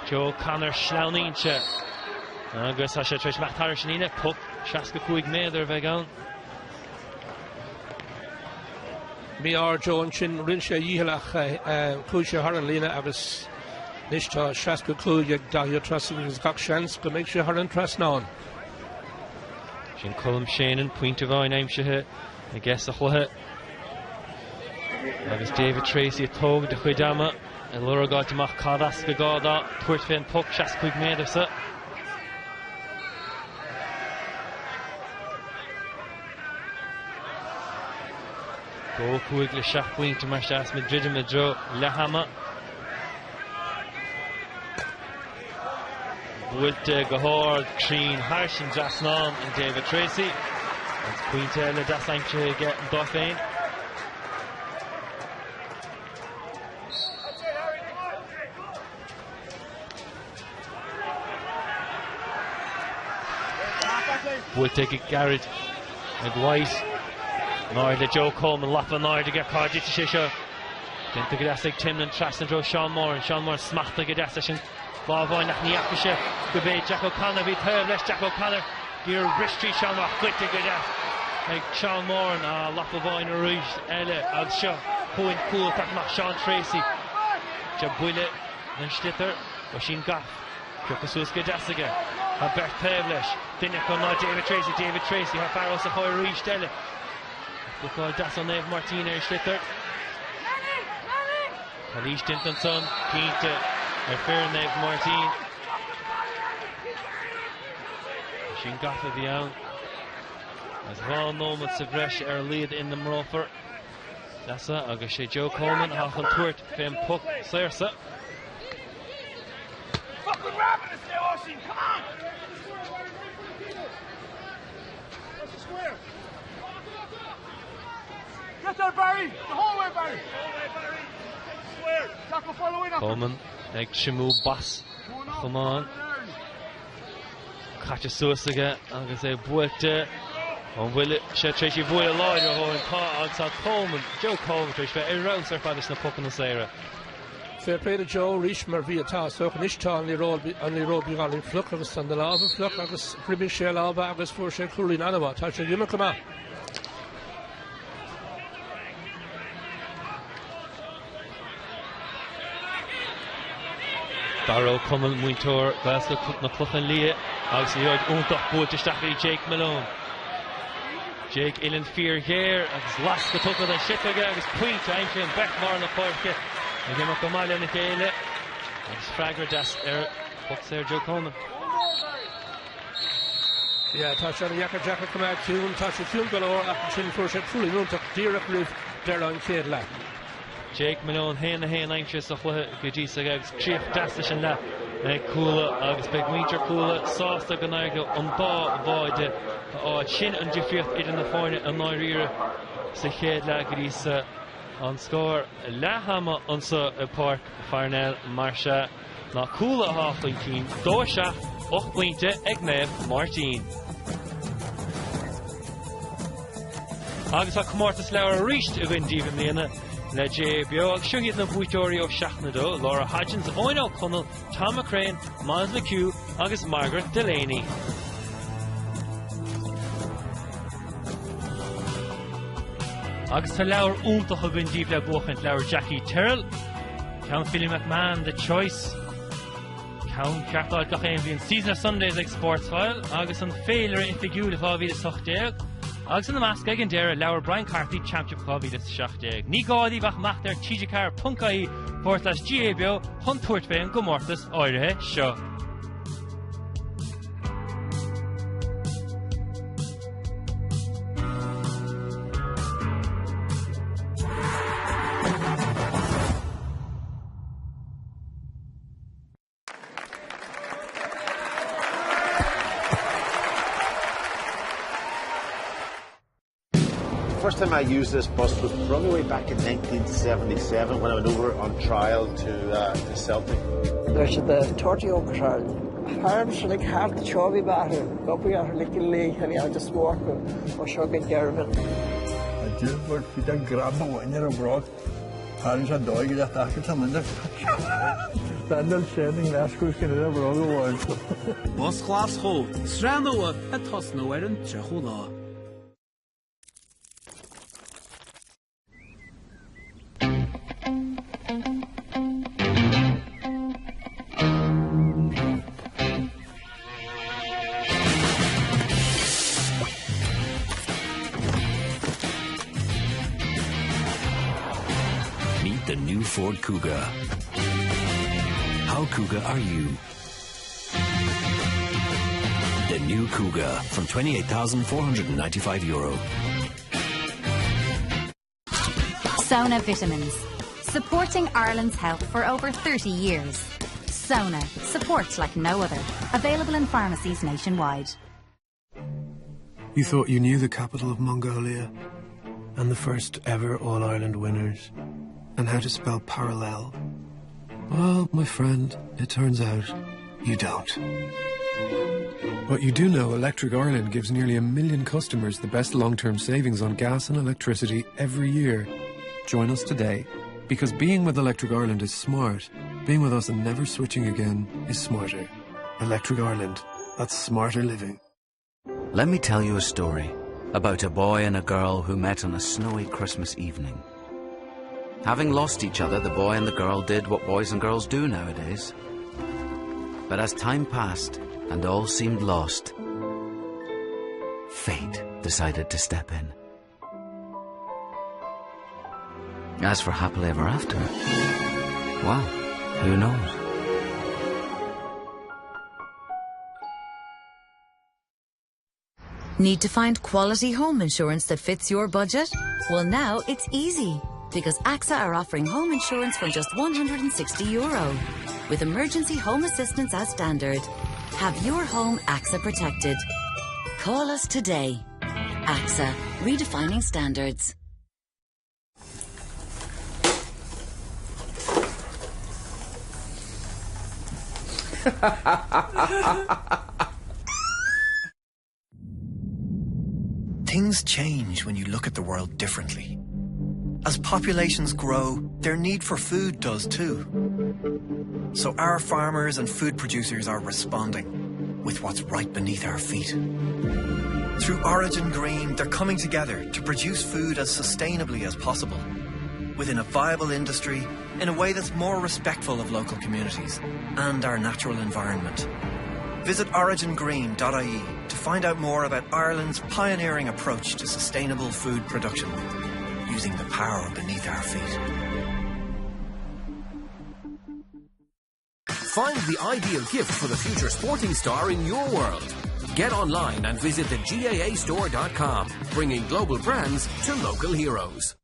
Joe O'Connor sleamhnaíonn sé agus tá sé tar éis imeacht thairis an líne, poc 65 méadar a bheidh ann. Mí-ádh ar Joe ansin, rinne sé a dhícheall ach chuaigh sé thar an líne agus anois tá 65 ag Daithí Ó Treasaigh agus gach seans go mbeidh sé thar an trasnán. Sin Colm Sheahan, pointe amháin aimsithe aige sa chluiche. Agus David Treacy ag tógaint a chuid ama ag lorg fháilt amach cad as go gá dó tabhairt fén poc 65 méadar sa. 2-5 le 7 bpointe mar sea is muid ag druidim i dtreo leath ama. Buailte go hard cruinn thairis an dtrasnán ag David Treacy. Agus pointe eile deas aimsithe aige dó féin. Buailte go gairid ag White. In airde le Joe Coleman, lapa in airde aige, cá dtitfidh sé seo? Déanta go deas ag Timlin trasna i dtreo Seán Moran. Seán Moran smachtaithe go deas leis an lámh amháin ach ní fhaca sé go b'é Jack O'Connor a bhí taobh leis. Jack O'Connor ag iarraidh bris trí Seán Moran ach goidte go deas ag Seán Moran. Ah, lapa amháin arís eile agus seo chugainn cúl ag teacht amach Seán Treacy. Seo buille den sliotar, Oisín Goff, pioctha suas go deas aige. Tá beirt taobh leis, duine acu ná David Treacy, David Treacy, tá fear os a chomhair arís eile. Blocáil deas ó Naomh Máirtín ar an sliotar. Calaois déanta ansan, cinnte, ar fir Naomh Máirtín. Oisín Goff a bhí ann. Agus 2 nóiméad sa bhreis ar a laghad ina n-imreofar. Leasa agus sé Joe Coleman atá chun tabhairt fén bpoc saor sa. Coleman ag triomú bas a chamáin. Caite suas aige agus é buailte. An bhfuil sé tar éis í bhualadh láidir a dhóthain? Tá agus tá Coleman, Joe Coleman tar éis bheith ar fheabhas ar fad leis na pocanna saora. Fair play to Joe arís mar bhí atá so anois tá an liathróid an liathróid beagáinín fliuch agus tá na lámha fliuch agus thriomaigh sé a lámha agus fuair sé cúilín an-mhaith. Tá sé ag imirt go maith. Dara Ó Conaill, múinteoir Gaelscoil na Clochán Liath agus liathróid iontach buailte isteach go dtí Jake Malone. Jake uillinn fíorghéar agus lascadh tugtha don sliotar aige agus pointe aimsithe an bheirt lár na páirce ag imeacht go maith lena chéile agus freagra deas ar phoc saor Joe Coleman. Yeah, tá sé an-dheacair Jack a choimeád ciúin, tá sé ciúin go leor ach ansin fuair sé cúilín iontach díreach roimh deireadh an chéad leath. Jake Malone 1-1 aimsithe sa chluiche go dtí seo agus críoch deas leis an leath ag Cuala agus beidh muintir Chuala sásta go n-éireoidh leo an dá bháide a fháil. Sin an difríocht idir na foirne i ndáiríre sa chéad leath go dtí seo. An scór leath ama anso i bPáirc Pharnell mar sea ná Cuala atá chun cinn, 2-7, 8 bpointe ag Naomh Máirtín. Agus tá comórtas leabhar arís againn daoibh i mbliana. le GAA Beo agus seo iad na buaiteoirí ó Seachtain 2, Laura Hodgins, Eoin Ó Conaill, Tom McCrane, Myles McHugh agus Margaret Delaney. Agus tá leabhar iontach againn daoibh le buachaint, leabhar Jackie Tyrrell, ceann Philly McMahon, The Choice, Ceann ceart a fháil gach aon bhliain Season of Sundays ag Sportsfile agus an féilire oifigiúil 2018 agus ina measc ag an deireadh leabhar Brian Carthy Championship 2017. Ní gá daoibh ach imeacht ar tg4.ie/GAABeo chun tabhairt fén gcomórtas áirithe seo. First time I used this bus was probably way back in 1977 when I went over on trial to, uh, to Celtic. There's the torty o'crall. Harm like hart chobi bahu, gopi ar likili hani ar just walk or seo go dearbh. A dúbhairt bhí an grab amháin ar an bhfrog. Tharraing sé dóigh le taca tá muid Daniel sin i nGlaschú sin ar an bhfrog amháin. Bus Ghlaschú, sraith nua ag tosnú ar an 30ú lá. Meet the new Ford Kuga. How Kuga are you? The new Kuga from 28,495 euro. Sona Vitamins, supporting Ireland's health for over 30 years. Sona, support like no other. Available in pharmacies nationwide. You thought you knew the capital of Mongolia and the first ever All-Ireland winners and how to spell parallel. Well, my friend, it turns out you don't. But you do know Electric Ireland gives nearly a million customers the best long-term savings on gas and electricity every year. Join us today, because being with Electric Ireland is smart. Being with us and never switching again is smarter. Electric Ireland, that's smarter living. Let me tell you a story about a boy and a girl who met on a snowy Christmas evening. Having lost each other, the boy and the girl did what boys and girls do nowadays. But as time passed and all seemed lost, fate decided to step in. As for happily ever after, well, who knows? Need to find quality home insurance that fits your budget? Well, now it's easy because AXA are offering home insurance from just 160 euro with emergency home assistance as standard. Have your home AXA protected. Call us today. AXA, redefining standards. Things change when you look at the world differently. As populations grow, their need for food does too. So our farmers and food producers are responding with what's right beneath our feet. Through Origin Green, they're coming together to produce food as sustainably as possible, within a viable industry, in a way that's more respectful of local communities and our natural environment. Visit origingreen.ie to find out more about Ireland's pioneering approach to sustainable food production, using the power beneath our feet. Find the ideal gift for the future sporting star in your world. Get online and visit the GAAstore.com, bringing global brands to local heroes.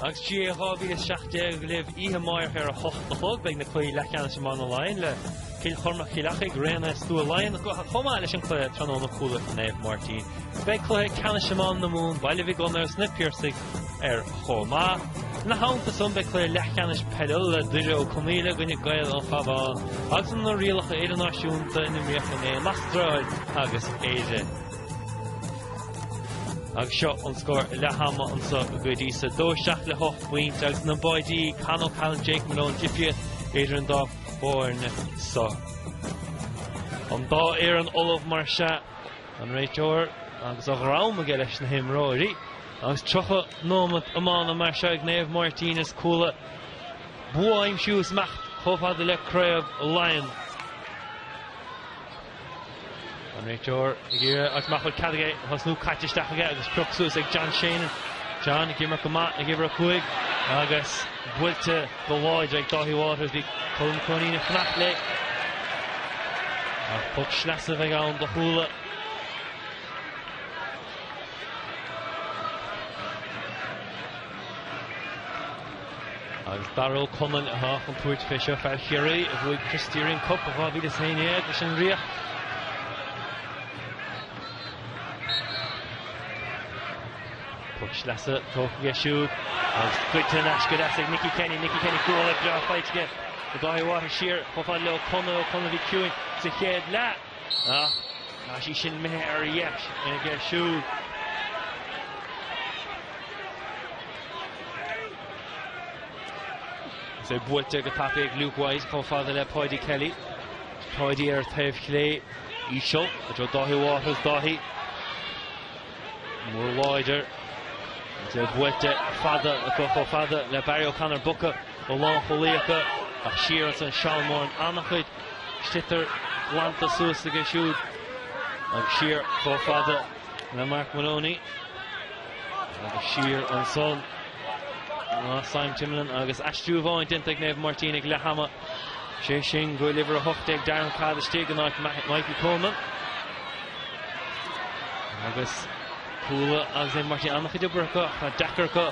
Agus GAA 2017 libh oíche amárach ar a hocht a chlog beidh na cluichí leathcheannais i mBaile na Laighean le. Cill Chormaic Cill Achaidh, Raonaithe Stua Laighean, chomh maith leis an cluiche tráthnóna Cuala Naomh Máirtín. Beidh cluiche ceannais iomána na Mumhan, Baile Mhig Gonair is Na Piarsaigh air chomh maith. Ina theannta san beidh cluiche leathcheannais peile Uladh, Doire Ó Conghaile i gcoinne Gaeil an Chabháin agus na rialacha idirnáisiúnta ina imríodh inné an Astráil agus Éire. Agus seo an scór leath ama anso go dtí so, 2 7 le 8 bpointe agus na báidí Con O'Callaghan Jake Malone difríocht idir an dá foirne so. An dá fhoireann ullamh mar sea, an réiteoir agus a dhream aige leis na himreoirí agus 30 nóimeat iomána mar seo ag Naomh Máirtín is Cuala bua a aimsiú is imeacht chomh fada le Craobh Laighean. An réiteoir ag iarraidh áit amach bhfuil cead aige tosnú caite isteach aige agus pioctha suas ag John Sheahan. John ag imirt go maith ag uimhir 5 agus buailte go láidir ag Dáithí Waters. Bhí Colm Croinín ag fanacht léi. Ach poc sleasa a bheidh ann do Chuala. Agus Dara Ó Conaill atá chun tabhairt fé seo, fear Chiarraí a bhuaigh Christy Ring Cup 2011 leis an Ríocht. Poc sleasa tógtha aige siúd agus goidte in aisce go deas ag Nicky Kenny. Nicky Kenny bualadh breá faighte aige do Dáithí Waters siar chomh fada le Ó Conaill. Ó Conaill a bhí ciúin sa chéad leath ach tá sí sin imithe ar a dheis aige siúd. Is é buailte go tapaidh ag Luke White chomh fada le Páidí Kelly. Páidí ar taobh chlé íseal i dtreo Dáithí Waters. Dáithí mór láidir. Is é buailte fada acu chomh fada le Barry O'Connor bogtha ó lánchúlaí acu ach siar ansan Seán Moran an-chuid sliotar glanta suas aige siúd agus siar chomh fada le Mark Moloney agus siar ansan ná Simon Timlin agus aistriú amháin déanta ag Naomh Máirtín ag leath ama. Sé sin go bhfuil uimhir 18 Darren Codd istigh in áit Michael Coleman. Agus Cuala agus Naomh Máirtín an-chuid oibre acu ach tá deacair acu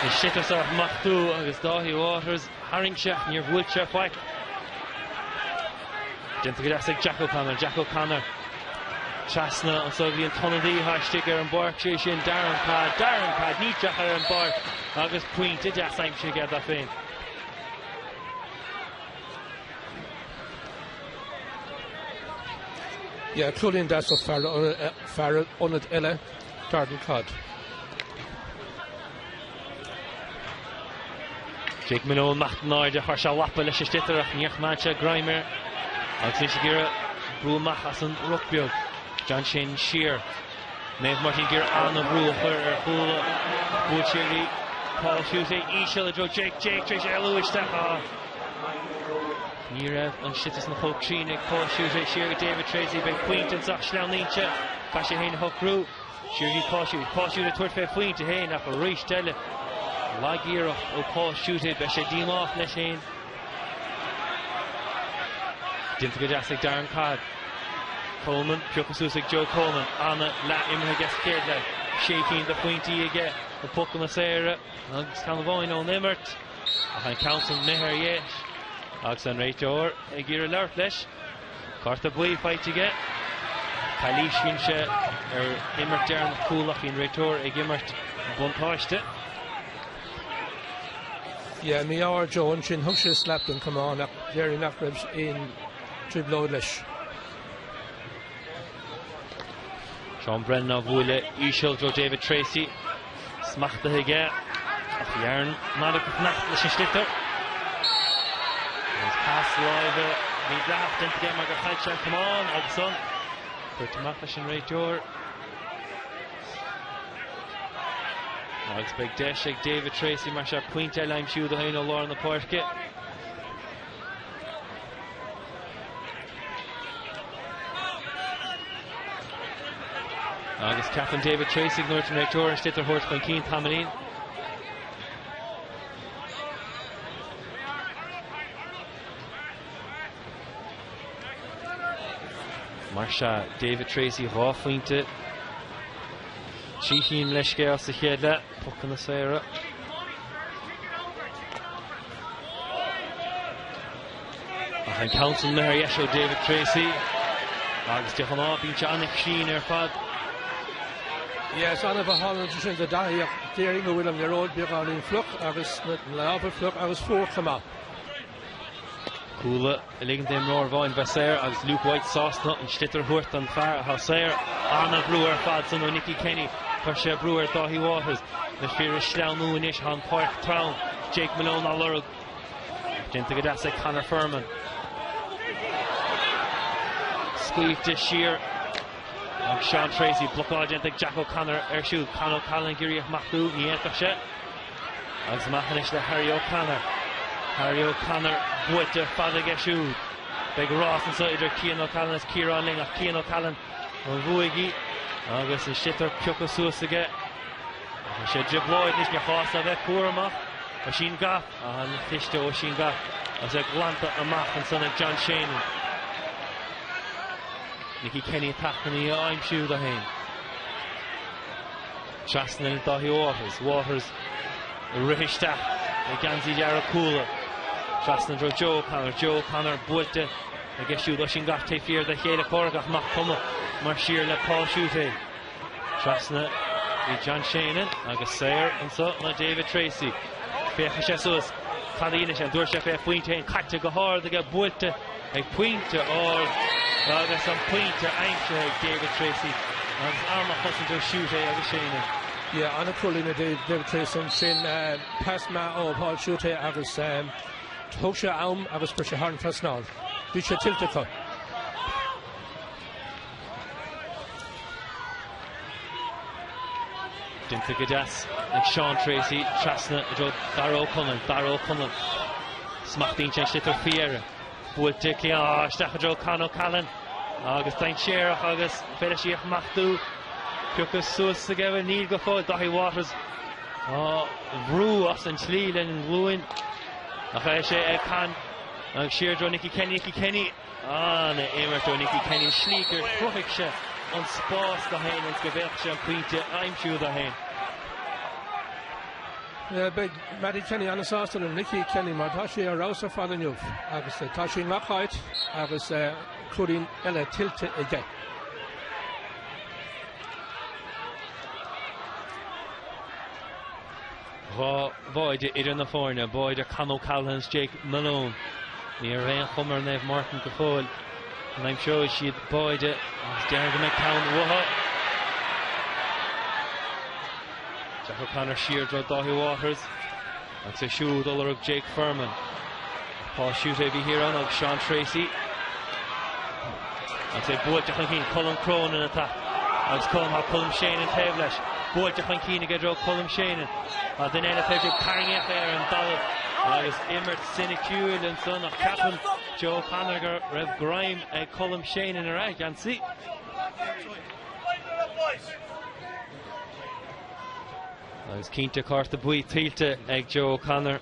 na sliotair seo a smachtú agus Dáithí Waters tharraing sé ach níor bhuail sé faic. Déanta go deas ag Jack O'Connor, Jack O'Connor trasna anso go dtí an t-ionadaí atá istigh ar an bpáirc, sé sin Darren Codd, Darren Codd, níteach ar an bpáirc agus pointe deas aimsithe aige dó féin. Yeah, cúilín deas ó fear ionaid eile, Darren Codd. Jake Malone amach in airde, chuir sé lapa leis an sliotar ach níor choimeád sé greim air agus anois ag iarraidh brú amach as an ruc beag. John Sheahan siar. Naomh Máirtín ag iarraidh an-bhrú a chur ar Chuala. Buail siar go dtí Paul Schutte íseal i dtreo Jake. Jake tar éis éalú isteach. Á! Ní raibh an sliotar san chomh cruinn ag Paul Schutte. Siar go David Treacy. Beidh pointe anso ach sleamhnaíonn sé. Caithfidh sé féin a shocrú. Siar go dtí Paul Schutte. Paul Schutte ag tabhairt fé phointe féin ach arís eile lagiarracht ó Paul Schutte. Beidh sé díomách leis féin. Déanta go deas ag Darren Codd. Coleman, pioctha suas ag Joe Coleman. Ana leath imeartha aige sa chéad leath. Sé cinn de phointí aige ó phocanna saora agus ceann amháin ón imirt. Ach an ceann san imithe ar dheis agus an réiteoir ag iarraidh labhairt leis. Cárta buí faighte aige. Calaoisíonn sé ar imirt deireanach Cuala ach bhí an réiteoir ag imirt buntáiste. Yeah, mí-ádh ar Joe ansin. Thug sé slap don chamán ach léirigh nach raibh aon trioblóid leis. Seán Brennan á bhualadh íseal i dtreo David Treacy. Smachtaithe aige ach bhí Aaron Maddock ag fanacht leis an sliotar. Agus pas láimhe mídhleathach déanta aige mar gur chaill sé an camán agus an tabhairt amach leis an réiteoir. Agus beidh deis ag David Treacy mar seo pointe eile a aimsiú dó féin ó lár na páirce. Agus ceapann David Treacy go ndúirt an réiteoir an sliotar a thabhairt chun cinn tamaillín. Mar sea, David Treacy, 2 phointe, 3 chinn leithscéal sa chéad leath, pocanna saora. Ach an ceann san imithe ar dheis ó David Treacy agus de ghnáth bíonn sé an-chruinn ar fad. Yes, an-mhaith ansin do Daithí ach déarfainn go bhfuil an liathróid beagáinín fliuch agus na lámha fliuch agus fuar chomh maith. Cuala ag ligean d'imreoir amháin bheith saor agus Luke White sásta an sliotar a thabhairt don fear atá saor. An-bhrú ar fad san ó Nicky Kenny. Chuir sé brú ar Dáithí Waters. Na fir ag sleamhnú anois, tá an pháirc trom. Jake Malone á lorg. Déanta go deas ag Conor Furman. Scaoilte siar ag Sean Treacy. Blocáil déanta ag Jack O'Connor air siúd. Con O'Callaghan ag iarraidh a smachtú. Ní fhéadfadh sé. Agus amach anois le Harry O'Connor. Harry O'Connor buailte fada aige siúd. Beidh rás anseo idir Cian O'Callaghan is Ciarán Ling ach Cian O'Callaghan a bhuaigh í agus an sliotar pioctha suas aige. Tá sé i dtrioblóid anois, níor chás dó a bheith cúramach. Oisín Gough, an-chliste Oisín Gough agus é glanta amach ansan ag John Sheanon. Nicky Kenny ag teacht chun í a aimsiú dó féin. Trasna le Dáithí Waters. Waters ag rith isteach le geansaí dearg Cuala. Trasna i dtreo Joe O'Connor. Joe O'Connor buailte aige siúd. Oisín Gough taobh thiar dá chéile comhraic ach nach cuma mar siar le Paul Schutte. Trasna bhí John Sheanon agus saor anso ná David Treacy. Féachfaidh sé suas. Cad a dhéanfaidh sé? An dtabharfaidh sé fé phointe féin? Caite go hard aige, buailte ag pointe ard agus an pointe aimsithe ag David Treacy agus an-chosaint ó Schutte agus Sheanon. Yeah, an-chúilín ag David Treacy ansin. Pas maith ó Paul Schutte agus thóg sé am agus chuir sé thar an trasnán. Bhí sé tuillte acu. Déanta go deas ag Sean Treacy trasna i dtreo Dara Ó Conaill. Dara Ó Conaill. Smachtaíonn sé an sliotar faoi dheireadh. Buailte cliath isteach i dtreo Con O'Callaghan agus dainséarach agus féidir leis í a smachtú. Pioctha suas aige bhuel níl go fóill. Dáithí Waters á bhrú as an tslí lena nglúin. Ach é sé ag Con agus siar i dtreo Nicky Kenny. Nicky Kenny An-imirt ó Nicky Kenny, slí gur chruthaigh sé an spás dó féin ionas go bhféadfadh sé an pointe a aimsiú dó féin. Beidh Mattie Kenny an-sásta le Nicky Kenny mar tá sé ar fheabhas ar fad inniu agus tá sé i ngach áit agus cúilín eile tuillte aige. 2 bháide idir na foirne, báide Con O'Callaghan is Jake Malone. Ní ar aon chuma ar Naomh Máirtín go fóill an aimseoidh siad báide agus déarfainn go mbeidh ceann uathu. Jack O'Connor siar i dtreo Dáithí Waters agus é siúd á lorg Jake Furman. Paul Schutte a bhí thiar ann agus Sean Treacy. Agus é buailte chun cinn, Colm Cronin atá agus Colm tá Colm Sheanon taobh leis. Buailte chun cinn aige i dtreo Colm Sheanon. Tá duine eile taobh thiar tarraingíodh é ar an dtalamh agus imirt soiniciúil ansan ach ceapann Joe O'Connor go raibh greim ag Colm Sheanon ar a gheansaí. Agus cinnte cárta buí tuillte ag Joe O'Connor.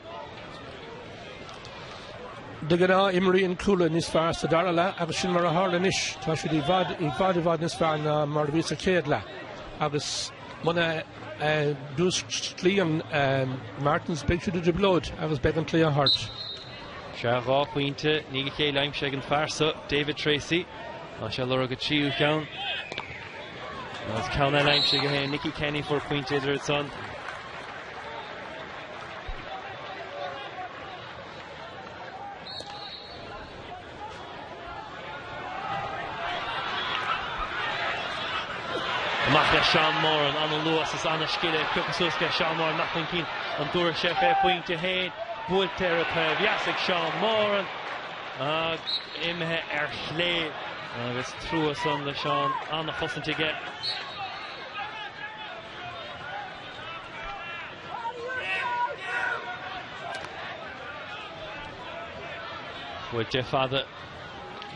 De ghnáth imríonn Cuala níos fearr sa dara leath agus sin mar a tharla anois. Tá siad i bhfad, i bhfad, i bhfad níos fearr ná mar a bhí sa chéad leath agus muna dtúsclaíonn Martins beidh siad i dtrioblóid agus beidh an cluiche thart. Sea, 2 phointe i ndiaidh a chéile aimsithe ag an fear seo, David Treacy. Tá sé ag lorg a tríú cheann. Agus ceann eile aimsithe aige féin, Nicky Kenny fuair pointe idir iad san. Amach le Seán Moran, an-luas is an-scil pioctha suas aige Seán Moran, amach chun cinn, an dtabharfaidh sé fé phointe féin, buailte ar an taobh dheas ag Seán Moran ach imithe ar chlé agus trua san le Seán, an-chosaint aige. Buailte fada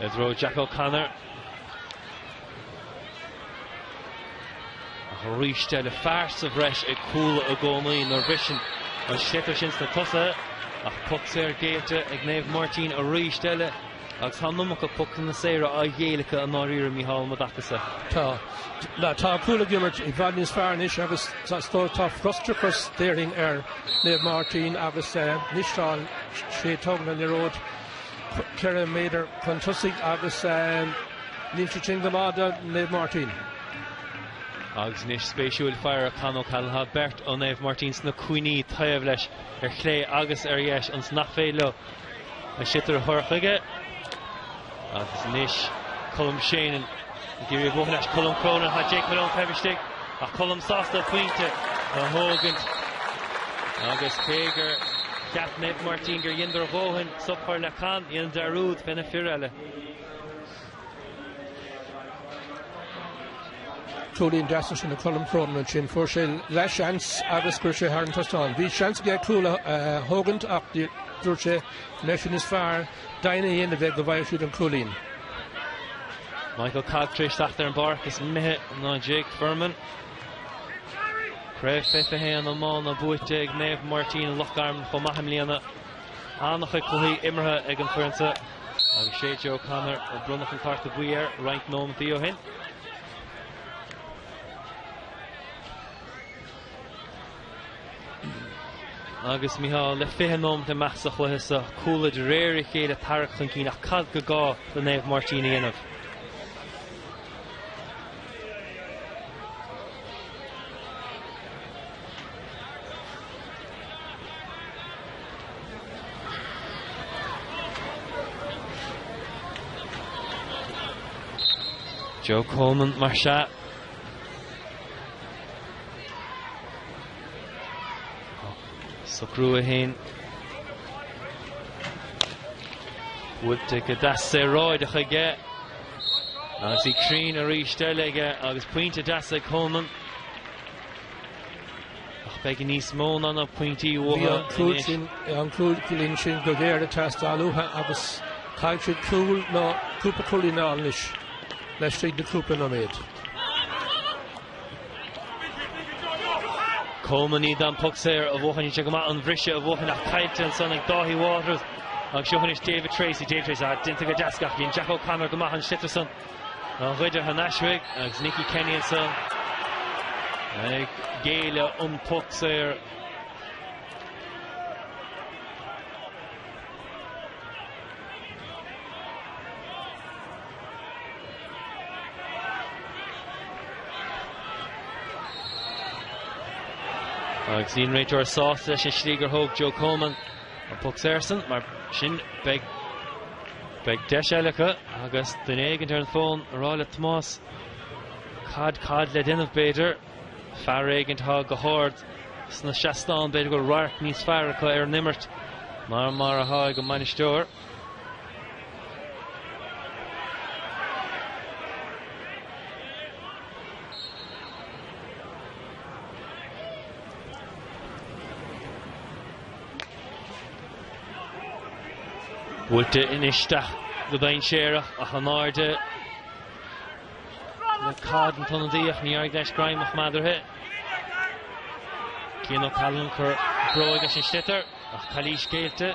i dtreo Jack O'Connor. Ach arís eile fear sa bhreis ag Cuala i gcónaí nuair a bhriseann an sliotar sin sna tosaithe. Ach poc saor géillte ag Naomh Máirtín arís eile. Agus tá an iomarca pocanna saora á ghéilleadh acu i ndáiríre, Mícheál, mo dtaca-sa. Tá. Tá Cuala ag imirt i bhfad níos fearr anois agus tá frustrachas déarfainn ar Naomh Máirtín agus anois tá sé tógaint an liathróid. 4 méadar chun tosaigh agus níl sé sin go maith do Naomh Máirtín. Agus anois spéisiúil faire Con O'Callaghan, tá beirt ó Naomh Máirtín sna cúinní taobh leis ar chlé agus ar dheis ionas nach féidir leo an sliotar a chur chuige. Agus anois Colm Sheanon ag iarraidh a bhuachan leis Colm Cronin, tá Jake Malone taobh istigh ach Colm sásta pointe a thógaint agus cé gur cheap Naomh Máirtín gur dheineadar a dhóthain stop a chur le Con, dhein dearúd fé na fir eile. Cúilín deas ansin ag Colm Cronin ansin. Fuair sé leathsheans agus chuir sé thar an trasnán. Bhí seans aige cúl a thógaint ach dúirt sé go mbeadh sé níos fearr deimhin a dhéanamh de go bhfaigheadh siad an cúilín. Michael Codd tar éis teacht ar an bpáirc is imithe ná Jake Furman. Craobh fé 21 iomána buaite ag Naomh Máirtín i Loch Garman chomh maith i mbliana. An-chuid cluichí imeartha ag an foireann seo agus sé Joe O'Connor a bronnadh an cárta buí air roinnt nóimeataí ó shin. Agus Mícheál, le 20 nóimeat imeacht sa chluiche seo, Cuala de réir a chéile ag tarrac chun cinn ach cad go gá do Naomh Máirtín a dhéanamh? Joe Coleman mar sea. Socrú é féin. Buailte go deas saoráideach aige. Agus í cruinn arís eile aige agus pointe deas ag Coleman. Ach beidh níos mó ná na pointí uathu anois. Bhí an cúilín sin go géar ag teastáil uathu agus caithfidh siad cúl nó cúpla cúilín a fháil anois laistigh de chúpla nóiméad. Coleman i ndiaidh an poc saor a bhuachan, sé go maith an bhriseadh a bhuachan ach caillte ansan ag Dáithí Waters agus seo anois David Treacy. David Treacy, ah, déanta go deas ach bhí an Jack O'Connor go maith an sliotar san a ghoid thar n-ais uaidh agus Nicky Kenny ansan ag géilleadh an poc saor. Agus níl an réiteoir sásta leis an slí gur thóg Joe Coleman an poc saor san, mar sin beidh beidh deis eile acu agus duine éigint ar an bhfón a rá le Tomás cad cad le déanamh b'fhéidir, fear éigint atá go hard sna seastáin b'fhéidir go bhfuil radharc níos fearr acu ar an imirt ná mar atá ag an mbainisteoir. Buailte anois isteach go dainséarach ach in airde le Codd an t-ionadaí ach níor éirigh leis greim a choimeád uirthi. Cian O'Callaghan ag cur bróig leis an sliotar ach calaois géillte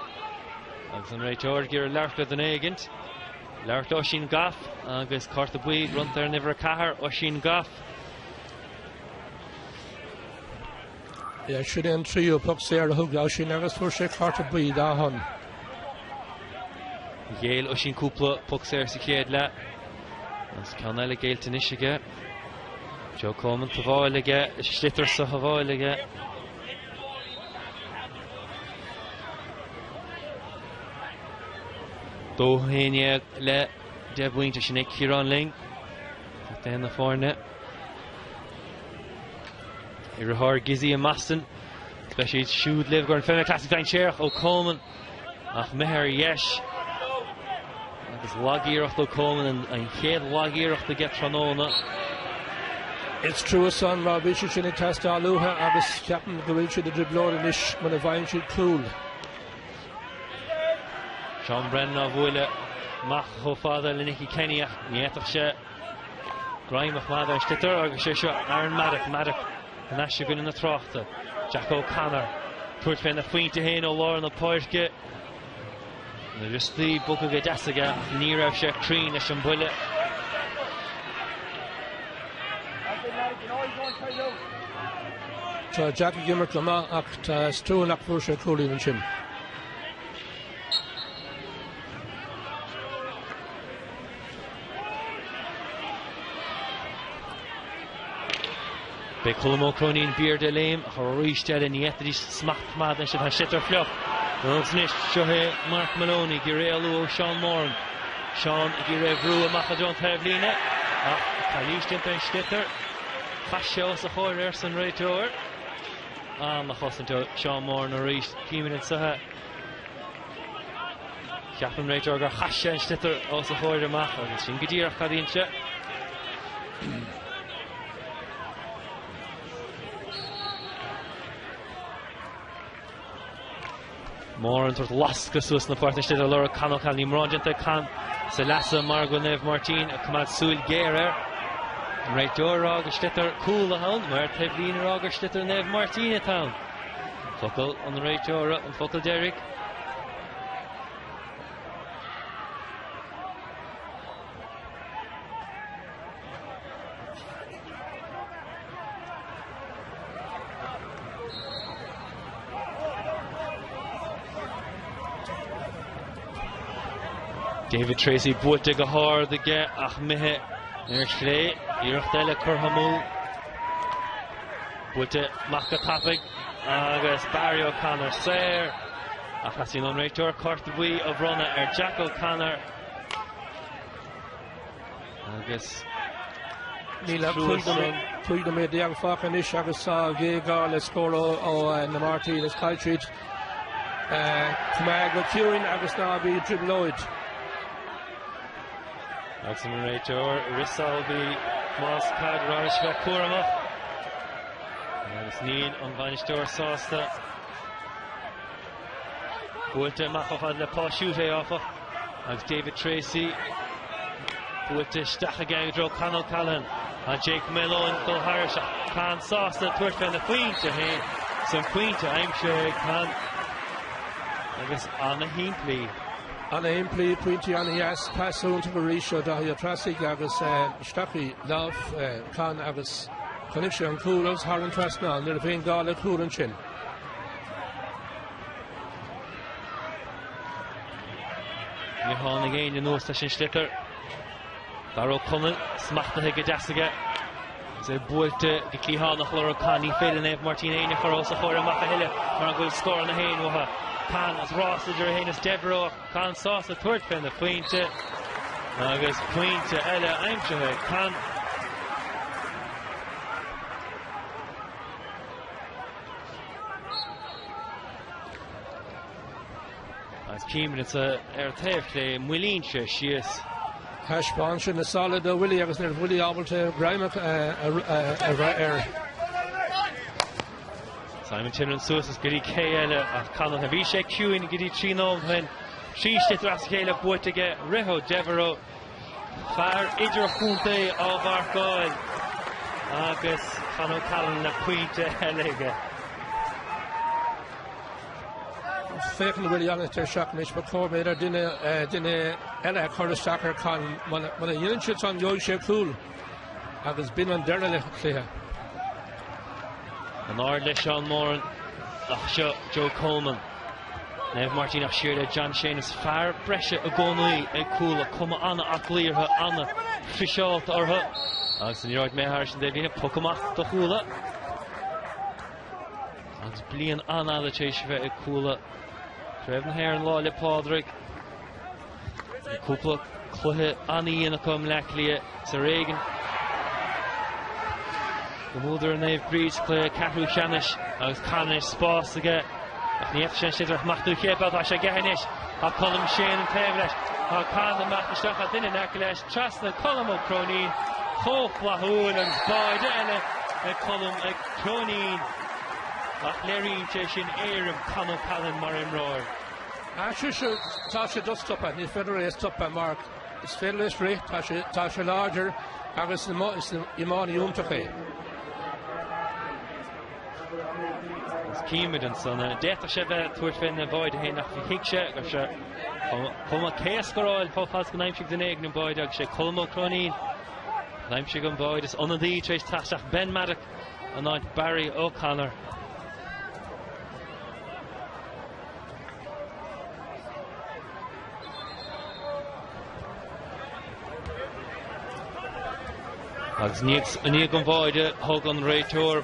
agus an réiteoir ag iarraidh labhairt le duine éigint. Labhairt le Oisín Goff agus cárta buí bronnta ar an uimhir 4, Oisín Goff. Sin é an tríú poc saor a thug Oisín agus fuair sé cárta buí dá shon. Ghéill Oisín cúpla poc saor sa chéad leath agus ceann eile géillte anois aige. Joe Coleman sábháil aige, sliotar sa shábháil aige. 2-11 le 10 bpointe sin é Ciarán Ling, captaen na foirne. Iritheoir Gizzy i mBoston. Beidh siad siúd libh gur an Fenway Classic dainséarach ó Coleman ach imithe ar dheis. Agus lagiarracht ó Coleman an chéad lagiarracht aige tráthnóna. Is trua san mar bhí sé sin ag teastáil uathu agus ceapaim go bhfuil siad i dtrioblóid anois muna bhfaigheann siad cúl. Seán Brennan á bhualadh amach chomh fada le Nicky Kenny ach ní fhéadfadh sé greim a choimeád ar an sliotar agus sé seo Aaron Maddock, Maddock thar n-ais i gcoinne na tráchta. Jack O'Connor tabhairt féna phointe féin ó lár na páirce. Na wriostaí bogtha go deas aige ach ní raibh sé cruinn leis an buille. Tá Jack ag imirt go maith ach tá is trua nach bhfuair sé cúilín ansin. Beidh Colm Ó Cróinín b'fhíor de léim ach arís eile ní fhéadfaidís smacht a choimeád ansin. Tá an sliotar fliuch. Agus anois seo é Mark Moloney ag iarraidh éalú ó Seán Moran. Seán ag iarraidh é a bhrú amach i dtreo an taobhlíne ach calaois déanta ar an sliotar. Chaith sé os a chomhair arsa an réiteoir. An-chosaint ó Seán Moran arís. Címid anseo. Cheap an réiteoir gur chaith sé an sliotar os a chomhair amach agus sin go díreach cad a dhein sé. Moran ag tabhairt lascadh suas na páirce istigh ag lorg Con O'Callaghan. Níl mórán déanta ag Con sa leasa mar go bhfuil Naomh Máirtín ag coimeád súil ghéar air. An réiteoir ag rá gur sliotar Cuala atá ann, maor taobhlíne ag rá gur sliotar Naomh Máirtín atá ann. Focal an réiteora an focal deiridh. David Treacy buailte go hard aige ach imithe ar chlé. Iarracht eile curtha amú. Buailte amach go tapaidh agus Barry O'Connor saor ach theastaíonn ón réiteoir cárta buí a bhronnadh ar Jack O'Connor agus Níl ach 15 nóiméad fágtha anois agus tá géarghá le scór ó na Máirtín is caithfidh siad coimeád go ciúin agus ná bí ag trioblóid. Agus an réiteoir Risaldi más cad rá leis bheith cúramach. Agus níl an bainisteoir sásta. Buailte amach chomh fada le Paul Schutte, áfach, agus David Treacy buailte isteach aige i dtreo Con O'Callaghan. Tá Jake Malone ag dul thairis ach Con sásta tabhairt fé na pointe féin. Is an pointe aimsithe ag Con agus ana-shimplí. Ana-shimplí, pointí ana-dheas, pas iontach arís ó Daithí Ó Treasaigh agus isteach i lámh Con agus chonaic sé an cúl agus thar an trasnán. Ní raibh aon ghá le cúl ansin. Ní tháinig éinne anuas leis an sliotar. Dara Ó Conaill smachtaithe go deas aige. Agus é buailte go cliathánach lorg Con. Ní féidir le Naomh Máirtín éinne a chur os a chomhair amach a thuilleadh mar go bhfuil scóranna féin uathu. Con agus rás idir é féin is Devereux ach Con sásta tabhairt fé na pointe agus pointe eile aimsithe ag Con. Agus címid anso ar an taobh clé, moillíonn sé síos. Thaispeáin sé na sála do Willie agus ní raibh Willie ábalta greim a bhreith air. Simon Timlin suas is go dtí cé eile ach Conor. Bhí sé ciúin go dtí 3 nóiméad ó shin. Trí sliotar as a chéile buaite aige. Rith ó Devereux. Fear idirchontae á mharcáil agus Con O'Callaghan le pointe eile aige. Féachann Willie Allister isteach anois, ba chóir b'fhéidir duine duine eile a chur isteach ar Con. Muna dhéanann siad san gheobhaidh sé cúl agus b'in an deireadh le cluiche. An-ard le Seán Moran ach seo Joe Coleman. Naomh Máirtín ach siar le John Shane is fear breise i gcónaí ag Cuala, cuma an-aclaí orthu, an-fhiseálta orthu agus an liathróid imithe thairis an dtaobhlíne, poc amach do Chuala. Agus bliain an-fhada tar éis a bheith ag Cuala. Craobh na hÉireann Lá 'le Pádraig. Cúpla cluiche an-dhian acu i mBleá Cliath is ar éigean go mbuadar ar Naomh Bríd sa chluiche ceathrú cheannais agus Con anois spás aige ach ní fhéadfadh sé an sliotar a smachtú chéad tá sé aige anois. Tá Colm Sheahan an taobh leis. Tá Con amach isteach tá duine in aice leis trasna Colm Ó Cróinín chomh flaithiúil agus báide eile ag Colm ag Cróinín ach léiríonn sé sin éirim Con O'Callaghan mar imreoir. Sea, tá sé do-stoptha, ní féidir é a stopadh mar is féidir leis rith, tá sé, tá sé láidir agus is iománaí iontach é. Is címid ansan, d'fhéadfadh sé bheith ag tabhairt fé na báide féin ach thuig sé go raibh sé chomh maith cé a scóráil chomh fada is go n-aimsigh duine éigin an báide agus sé Colm Ó Cróinín a d'aimsigh an báide. Is ionadaí tar éis teacht isteach Ben Maddock in áit Barry O'Connor. Agus i ndiaidh an bháide thug an réiteoir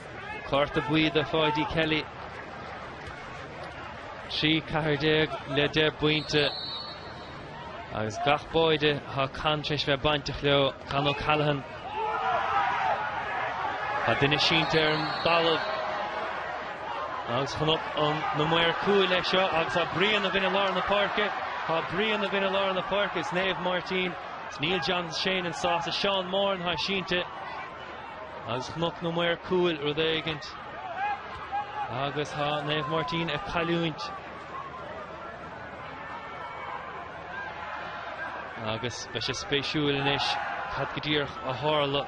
cárta buí do Pháidí Kelly. 3 14 le 10 bpointe. Agus gach báide tá Con tar éis bheith bainteach leo, Con O'Callaghan. Tá duine sínte ar an dtalamh agus chonac an na maoir cúil é seo agus tá bruíon againn i lár na páirce. Tá bruíon againn i lár na páirce. Is Naomh Máirtín, is níl John Sheahan sásta, Seán Moran atá sínte agus chonac na maoir cúil rud éigint agus tá Naomh Máirtín ag cailliúint. Agus beidh sé spéisiúil anois cad go díreach a tharla.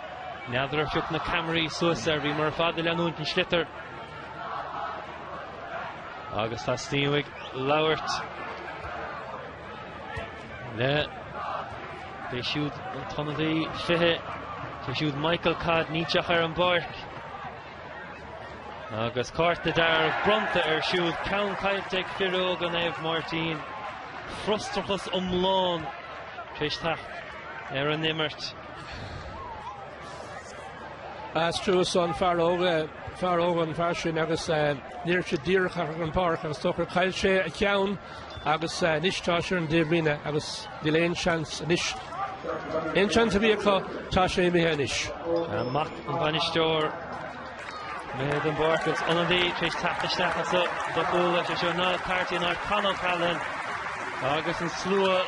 N'fheadar ar phioc na ceamaraí suas air, bhíomar ar fad ag leanúint an sliotar. Agus tá Steve ag labhairt le B'é siúd an t-ionadaí 20, sé siúd Michael Codd, níl sé ach ar an bpáirc. Agus cárta dearg bronnta air siúd, ceann caillte ag fir óga Naomh Máirtín. Frustrachas iomlán tar éis teacht ar an imirt. Is trua san fear óg, fear óg an fear sin agus ní raibh sé díreach ar an bpáirc agus dócha gur chaill sé a cheann agus anois tá sé ar an dtaobhlíne agus níl aon seans anois. Aon seans a bhí acu, tá sé imithe anois. Mac an bhainisteoir imithe den bpáirc agus ionadaí tar éis teacht isteach anso do Chuala, sé seo Niall Carty in áit Con O'Callaghan agus an slua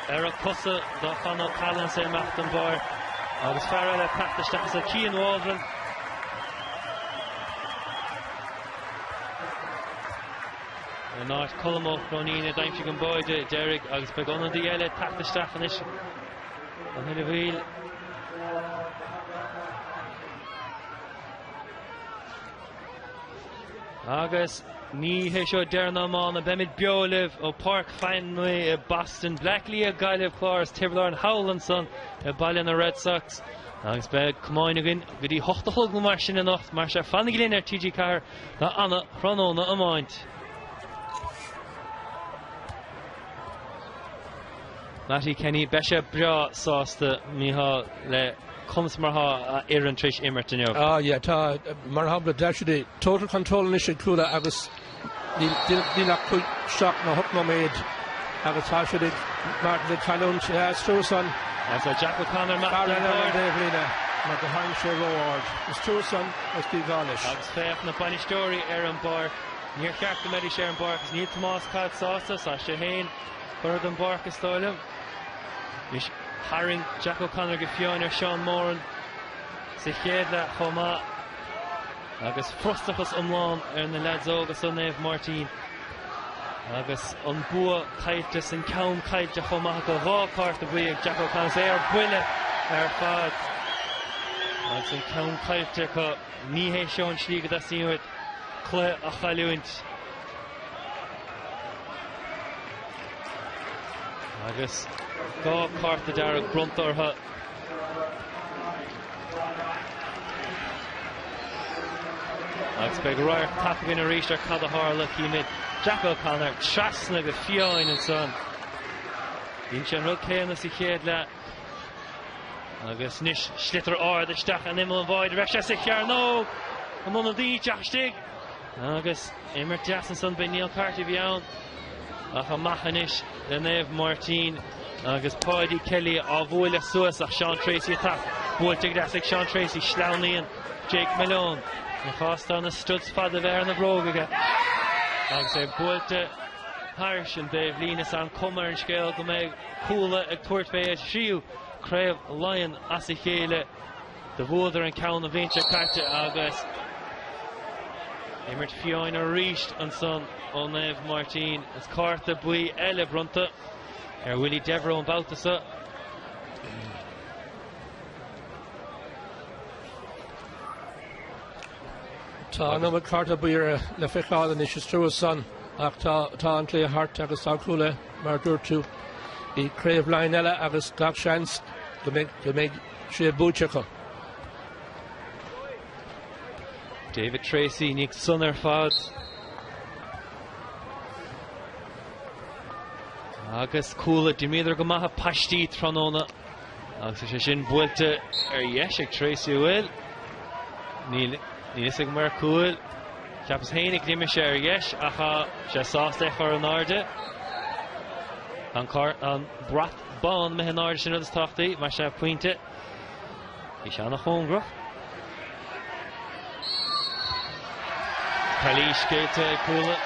ar a cosa do Chon O'Callaghan is é amach den bpáirc agus fear eile ag teacht isteach anso Cian Waldron. In áit Colm Ó Cróinín a d'aimsigh an báide deiridh agus beidh ionadaí eile ag teacht isteach anois don Thuile Mhaoil. Agus ní hé seo deireadh na hiomána, beimid beo libh ó Páirc Fenway i Boston, Bleá Cliath, Gaillimh, Clár is Tiobraid Árann thall ansan i baile na Red Sox. Agus beidh camán againn go dtí 8 a chlog nó mar sin anocht, mar sin fanaigí linn ar TG4 do ana-thráthnóna iomáint. Mattie Kenny, beidh sé breá sásta, Mícheál, le conas mar atá a fhoireann tar éis imirt inniu. Ah yeah, tá, mar shampla, tá siad total control anois ag Cuala agus níl ach 5, 7 nó 8 nóiméad agus tá siad ag Martin ag cailliúint. Yeah, is trua san. Agus tá Jack O'Connor amach Fear den eile ar an bpáirc. dtaobhlíne mar gur tharraing sé ró-ard. Is trua san agus díobháil leis. Agus féach na bainisteoirí ar an bpáirc. Níor cheart go mbeidís ar an bpáirc agus níl Tomás Codd sásta, tá sé féin curtha den bpáirc is dóigh liom. Anois tharraing Jack O'Connor go fiáin ar Seán Moran sa chéad leath chomh maith. Agus frustrachas iomlán ar na leaids óga so Naomh Máirtín. Agus an bua caillte is an ceann caillte chomh maith acu. Dhá cárta buí ag Jack O'Connor is é ar buile ar fad. Agus an ceann caillte acu. Ní hé seo an slí go dteastaíonn uait cluiche a chailliúint. Agus dhá cárta dearg bronnta orthu. Agus beidh radharc tapa againn arís ar cad a tharla. Címid Jack O'Connor trasna go fiáin ansan. Dhein sé an rud céanna sa chéad leath. Agus anois sliotar ard isteach in imeall an bháid. Raibh sé sa chearnóg. An ionadaí teach istigh. Agus imirt deas ansan b'é Neil Carty a bhí ann. Ach amach anois le Naomh Máirtín agus Páidí Kelly á bhualadh suas ach Seán Treacy ag teacht. Buailte go deas ag Seán Treacy, sleamhnaíonn Jake Malone. Ina chás tá na studs fada bheith ar na bróga aige. Agus é buailte thairis an dtaobhlíne is an cuma ar an scéal go mbeidh Cuala ag tabhairt fé a thríú Craobh Laighean as a chéile. Do bhuadar an ceann an bhliain seo caite agus imirt fiáin arís ansan ó Naomh Máirtín. Is cárta buí eile bronnta ar Willie Devereux an babhta seo. Tá an iomad cárta buí le feiceáil anois is trua san ach tá an cluiche thart agus tá Cuala mar a dúirt tú i Craobh Laighean eile agus gach seans go mbeidh sé buaite acu. David Treacy níos san ar fad. Agus Cuala d'imríodar go maith a paistí tráthnóna. Agus tá sé sin buailte ar dheis ag Tracy an bhfuil? Níl fhios agam ar cúl. Cheapas fhéinig go d'imigh sé ar dheis ach tá sé sásta é a chur in airde. Tá an brat bán imithe in airde sin rud is tábhachtaí mar sea pointe. Bhí sé ana-chóngarach. Calaois géillte ag Cuala.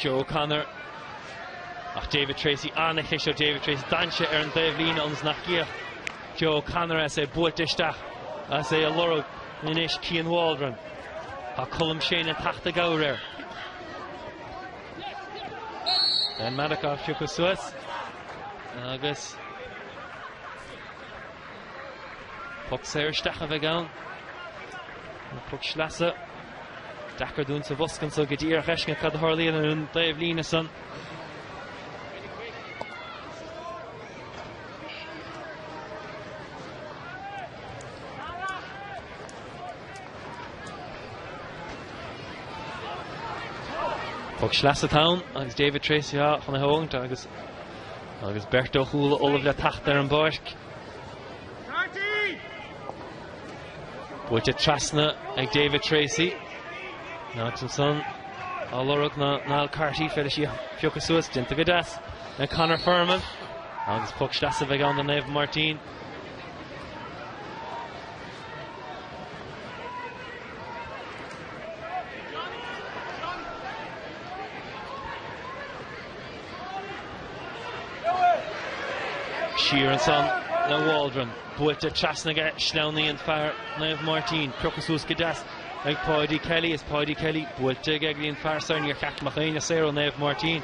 Joe O'Connor ach David Treacy an-chic ó David Treacy. D'fhan sé ar an dtaobhlíne ionas nach gcífeadh Joe O'Connor é is é buailte isteach agus é á lorg anois Cian Waldron. Tá Colm Sheahan ag teacht i gcabhair air. Ben Maddock á phiocadh suas agus poc saor isteach a bheidh ann. Poc sleasa. Deacair dúinn sa bhosca anso go díreach a fheiscint cad a tharlaíonn ar an dtaobhlíne san. Poc sleasa atá ann agus David Treacy chun é a thógaint agus agus beirt ó Chuala ullamh le teacht ar an bpáirc. Buailte trasna ag David Treacy. Agus ansan á lorg ná Niall Carty féidir leis í a phiocadh suas déanta go deas ag Conor Furman. Agus poc sleasa a bheidh ann do Naomh Máirtín. Siar ansan le Waldron. Buailte trasna aige, sleamhnaíonn fear Naomh Máirtín. Pioctha suas go deas ag Páidí Kelly. Is Páidí Kelly buailte aige go dtí an fear soir. Níor cheart go mbeadh éinne saor ó Naomh Máirtín.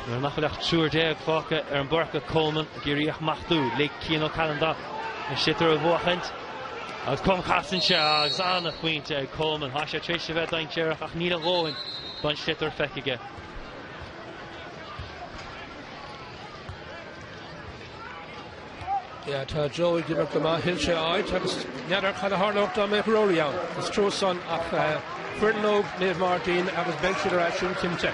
Nuair nach bhfuil ach 13 fágtha ar an bpáirc ag Coleman ag iarraidh a smachtú. Lig Cian O'Callaghan dó an sliotar a bhuachaint. Agus Coleman casann sé agus an-phointe ag Coleman. Tá sé tar éis a bheith dainséarach ach níl a dhóthain don sliotar feicthe aige. Yeah, tá Joe ag imirt go maith, thuill sé áit agus n'fheadar cad a tharlódh dá mbeadh Rory ann. Is trua san ach foireann óg Naomh Máirtín agus beidh siad ar ais sin cinnte.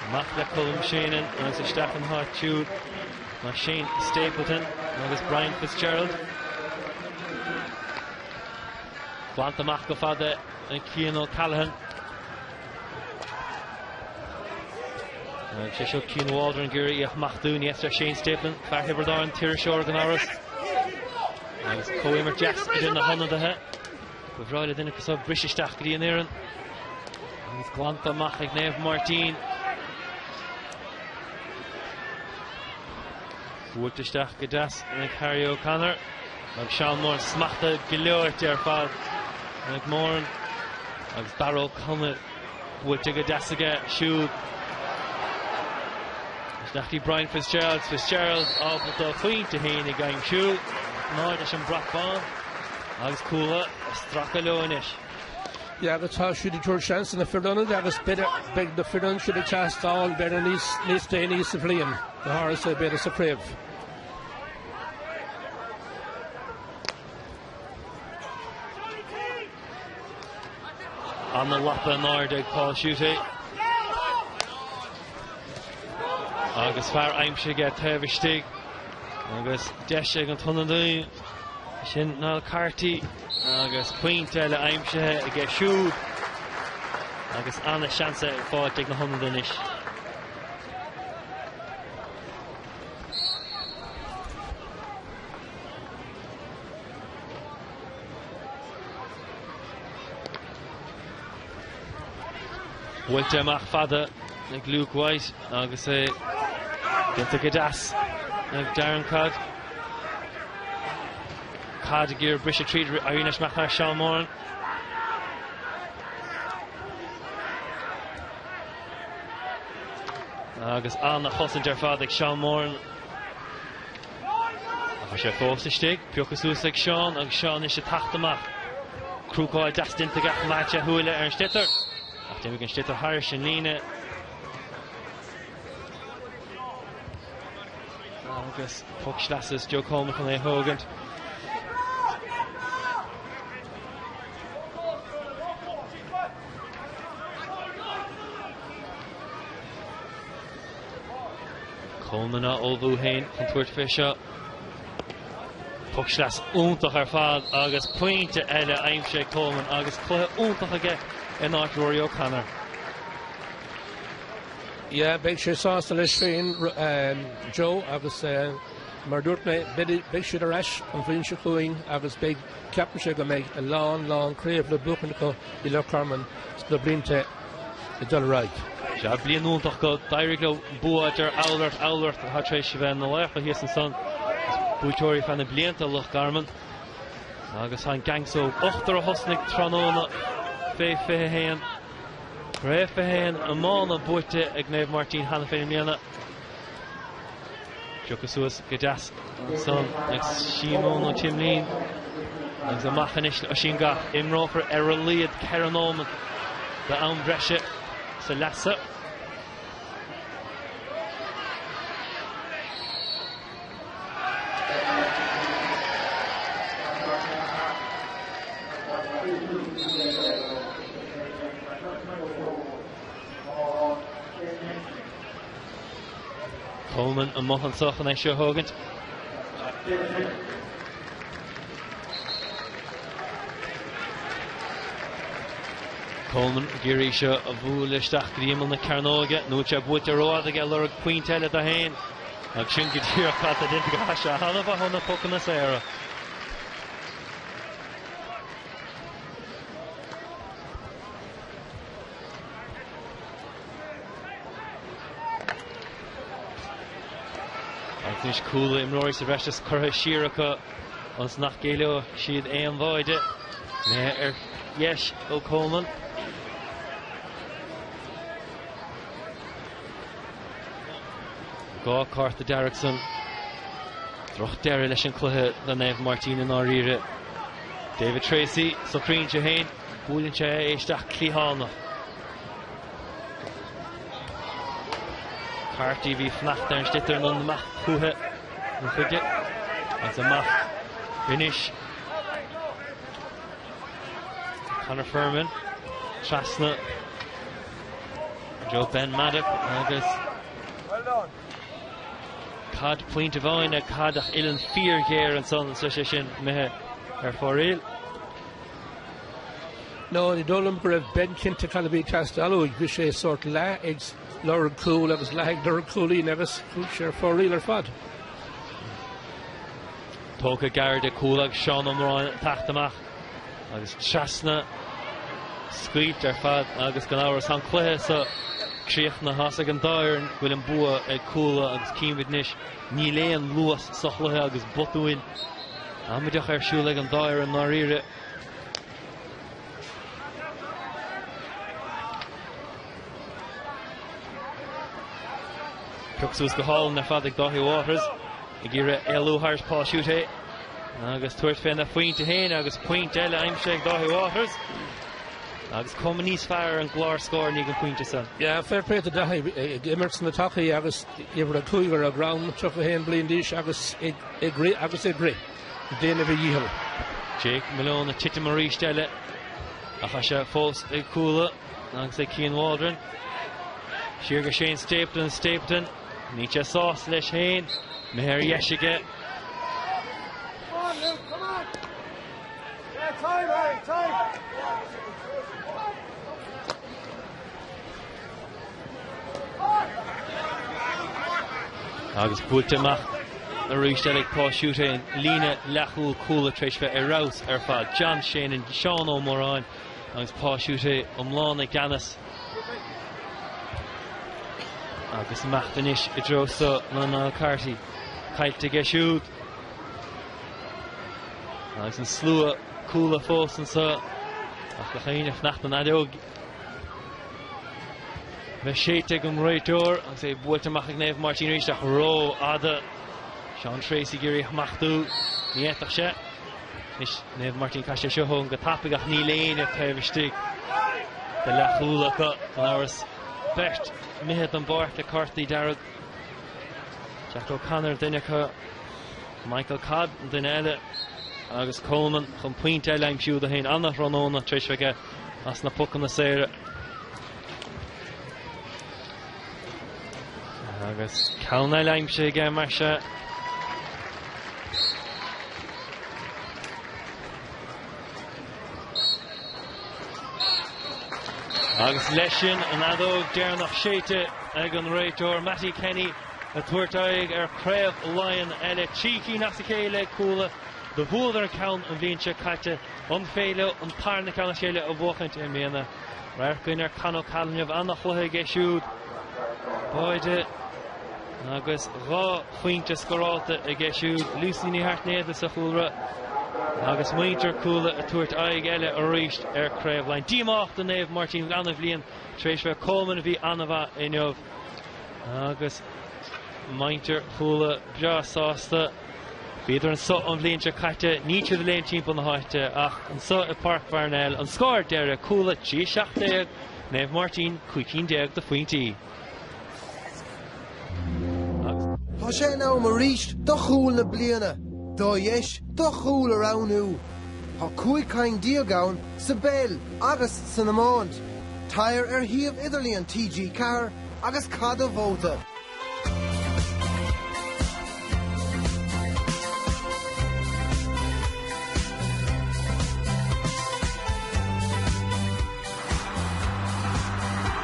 Amach le Colm Sheahan agus isteach ina háit siúd ná Shane Stapleton agus Brian Fitzgerald. Glanta amach go fada ag Cian O'Callaghan. Agus sé seo Cian Waldron ag iarraidh í a smachtú ní ar Shane Stapleton, fear Thiobraid Árann, t-iriseoir gan amhras. Agus comhimirt deas idir na hionadaithe. Ba bhreá le duine acu seo briseadh isteach go dtí an fhoireann. Agus glanta amach ag Naomh Máirtín. Buailte isteach go deas ag Harry O'Connor. Agus Seán Moran smachtaithe gleoite ar fad ag Moran. Agus Dara Ó Conaill buailte go deas aige siúd. Isteach go dtí Brian Fitzgerald. Fitzgerald ábalta a phointe féin a aimsiú. Náid leis an brat bán. Agus Cuala ag stracadh leo anois. Yeah, agus tá siad ag tabhairt seans do na fir ionaid agus beidh na fir ionaid sin ag teastáil b'fhéidir níos níos déanaí sa bhliain, go háirithe b'fhéidir sa chraobh. Ana-lapa in airde ag Paul Schutte. Agus fear aimsithe aige taobh istigh agus deis ag an t-ionadaí sin Niall Carty agus pointe eile aimsithe aige siúd agus ana-sheans faighte ag na hionadaithe anois. Buailte amach fada ag Luke White agus é déanta go deas ag Darren Codd. Codd ag iarraidh briseadh tríd éiríonn leis amach thar Seán Moran. Agus an-chosaint ar fad ag Seán Moran. Ach tá sé fós istigh, pioctha suas ag Seán agus Seán anois ag teacht amach. Crúcáil deas déanta aige ach choimeád sé a shúile ar an sliotar. Ach d'imigh an sliotar thairis an líne. Agus poc sleasa is Joe Coleman chun é a thógaint. Coleman á ullmhú féin chun tabhairt fé seo. Poc sleasa iontach ar fad agus pointe eile aimsithe ag Coleman agus cluiche iontach aige in áit Rory O'Connor. Yeah, beidh sé sásta leis féin, Joe, agus mar a dúirt mé, beidh siad ar ais an bhliain seo chugainn agus beidh, ceapaimse go mbeidh a lán, lán craobh le buachan acu i Loch Garman sna blianta ag dul ar aghaidh. Sea, bliain iontach acu, d'éirigh leo bua ar Oulart, Oulart atá tar éis a bheith ina laochra thíos ansan, is buaiteoirí feadh na blianta Loch Garman. Agus tá an geaing so, ochtar a thosnaigh tráthnóna fé 21. Craobh 21 iomána buaite ag Naomh Máirtín cheana féin i mbliana. Pioctha suas go deas ansan ag Síomón Ó Timlín agus amach anois le Oisín Gough. Imreofar ar a laghad 4 nóiméad d'am breise sa leath so. Coleman amuigh anso chun é seo a thógaint. Coleman ag iarraidh seo a bhualadh isteach go dtí imeall na cearnóige. Níl sé buailte rófhada aige lorg pointe eile dó féin. Agus sin go díreach cad tá déanta aige. Tá sé an-mhaith ó na pocanna saora. Agus anois Cuala imreoirí sa bhreis is curtha siar acu ionas nach gcéileoidh siad aon bháide. Imithe ar dheis ó Coleman. Dhá cárta dearg san. Drochdeireadh leis an cluiche do Naomh Máirtín i ndáiríre. David Treacy, socraíonn sé féin, buaileann sé é isteach cliathánach. Carty a bhí ag fanacht ar an sliotar anonn amach chuici nó chuige agus amach anois. Conor Furman trasna Joe Ben Maddock agus cad pointe amháin ag cad ach uillinn fíorghéar ansan is sé sin imithe ar fóraoil. No, ní dóigh liom go raibh Ben cinnte cad a bhí ag teastáil uaidh. Bhí sé sórt leath ag lorg cúl agus leath ag lorg cúilín agus chuaigh sé ar fóraoil ar fad. Tógtha gairid ag Cuala agus Seán Ó Móráin ag teacht amach agus trasna scaoilte ar fad agus gan amhras tá an cluiche so críochnaithe. Tá's ag an dá fhoireann go bhfuil an bua ag Cuala agus címid anois níl aon luas sa chluiche agus botúin amaideach ar siúl ag an dá fhoireann i ndáiríre. Pioctha suas go hálainn ar fad ag Dáithí Waters ag iarraidh éalú thairis Paul Schutte agus tabhairt féna phointe féin agus pointe eile aimsithe ag Dáithí Waters agus cuma níos fearr ar an gclár scóir i ndiaidh an phointe san. Yeah, fair play to Dáithí ag imirt sna tacaí agus uimhir 5 ar a dhrom, 31 bliain d'aois agus ag rith agus ag rith. Ag déanamh a dhícheall. Jake Malone ag titim arís eile ach tá sé fós ag Cuala agus ag Cian Waldron. Siar go Shane Stapleton, Stapleton, níl sé sásta leis féin, imithe ar dheis aige. Come on, Luke, come on. Yeah, time, Harry, time. Agus buailte amach arís eile ag Paul Schutte, líne leathchúil Cuala tar éis bheith ar fheabhas ar fad. John Sheahan, Seán Ó Móráin agus Paul Schutte iomlán i gceannas. Agus imeacht anois i dtreo so ná Niall Carty. Caillte aige siúd. Agus an slua Cuala fós anso ach gach éinne ag fanacht don fheadóg. Bheith séidte ag an réiteoir agus é buailte amach ag Naomh Máirtín arís ach rófhada. Seán Treacy ag iarraidh smachtú. Ní fhéadfadh sé. Anois Naomh Máirtín caithfidh sé seo a thógaint go tapaidh ach níl éinne taobh istigh de leathchúl acu. Gan amhras beirt imithe den bpáirc le cártaí dearg. Jack O'Connor duine acu. Michael Codd an duine eile agus Coleman chun pointe eile a aimsiú dó féin. Ana-thráthnóna tar éis bheith aige as na pocanna saora. Agus ceann eile aimsithe aige mar seo. Agus leis sin an fheadóg deireanach séidte ag an réiteoir Mattie Kenny ag tabhairt aghaidh ar Chraobh Laighean eile. 3 cinn as a chéile ag Cuala. Do bhuadar an ceann an bhliain seo caite. An féidir leo an tarna ceann as a chéile a bhuachaint i mbliana? Radharc againn ar Con O'Callaghan inniu, ana-chluiche aige siúd. Báide agus 2 phointe scórálta aige siúd. Lucy Ní hAirtnéide sa chúlra agus muintir Cuala ag tabhairt aghaidh eile arís ar Craobh Laighean. Díomách do Naomh Máirtín ana-bhliain tar éis bheith Coleman a bhí ana-mhaith inniu agus muintir Chuala breá sásta. Bhíodar anso an bhliain seo caite, níl siad ag léim timpeall na háite ach anso i Páirc Pharnell, an scór deiridh, Cuala 3 17, Naomh Máirtín 15 cinn de phointí. Tá sé in am arís do chúl na bliana, do dheis do chúl a roghnú. Tá 15 ceann ann sa bpeil agus san iomáint. Téir ar shuíomh idirlíon TG4 agus caith do vóta.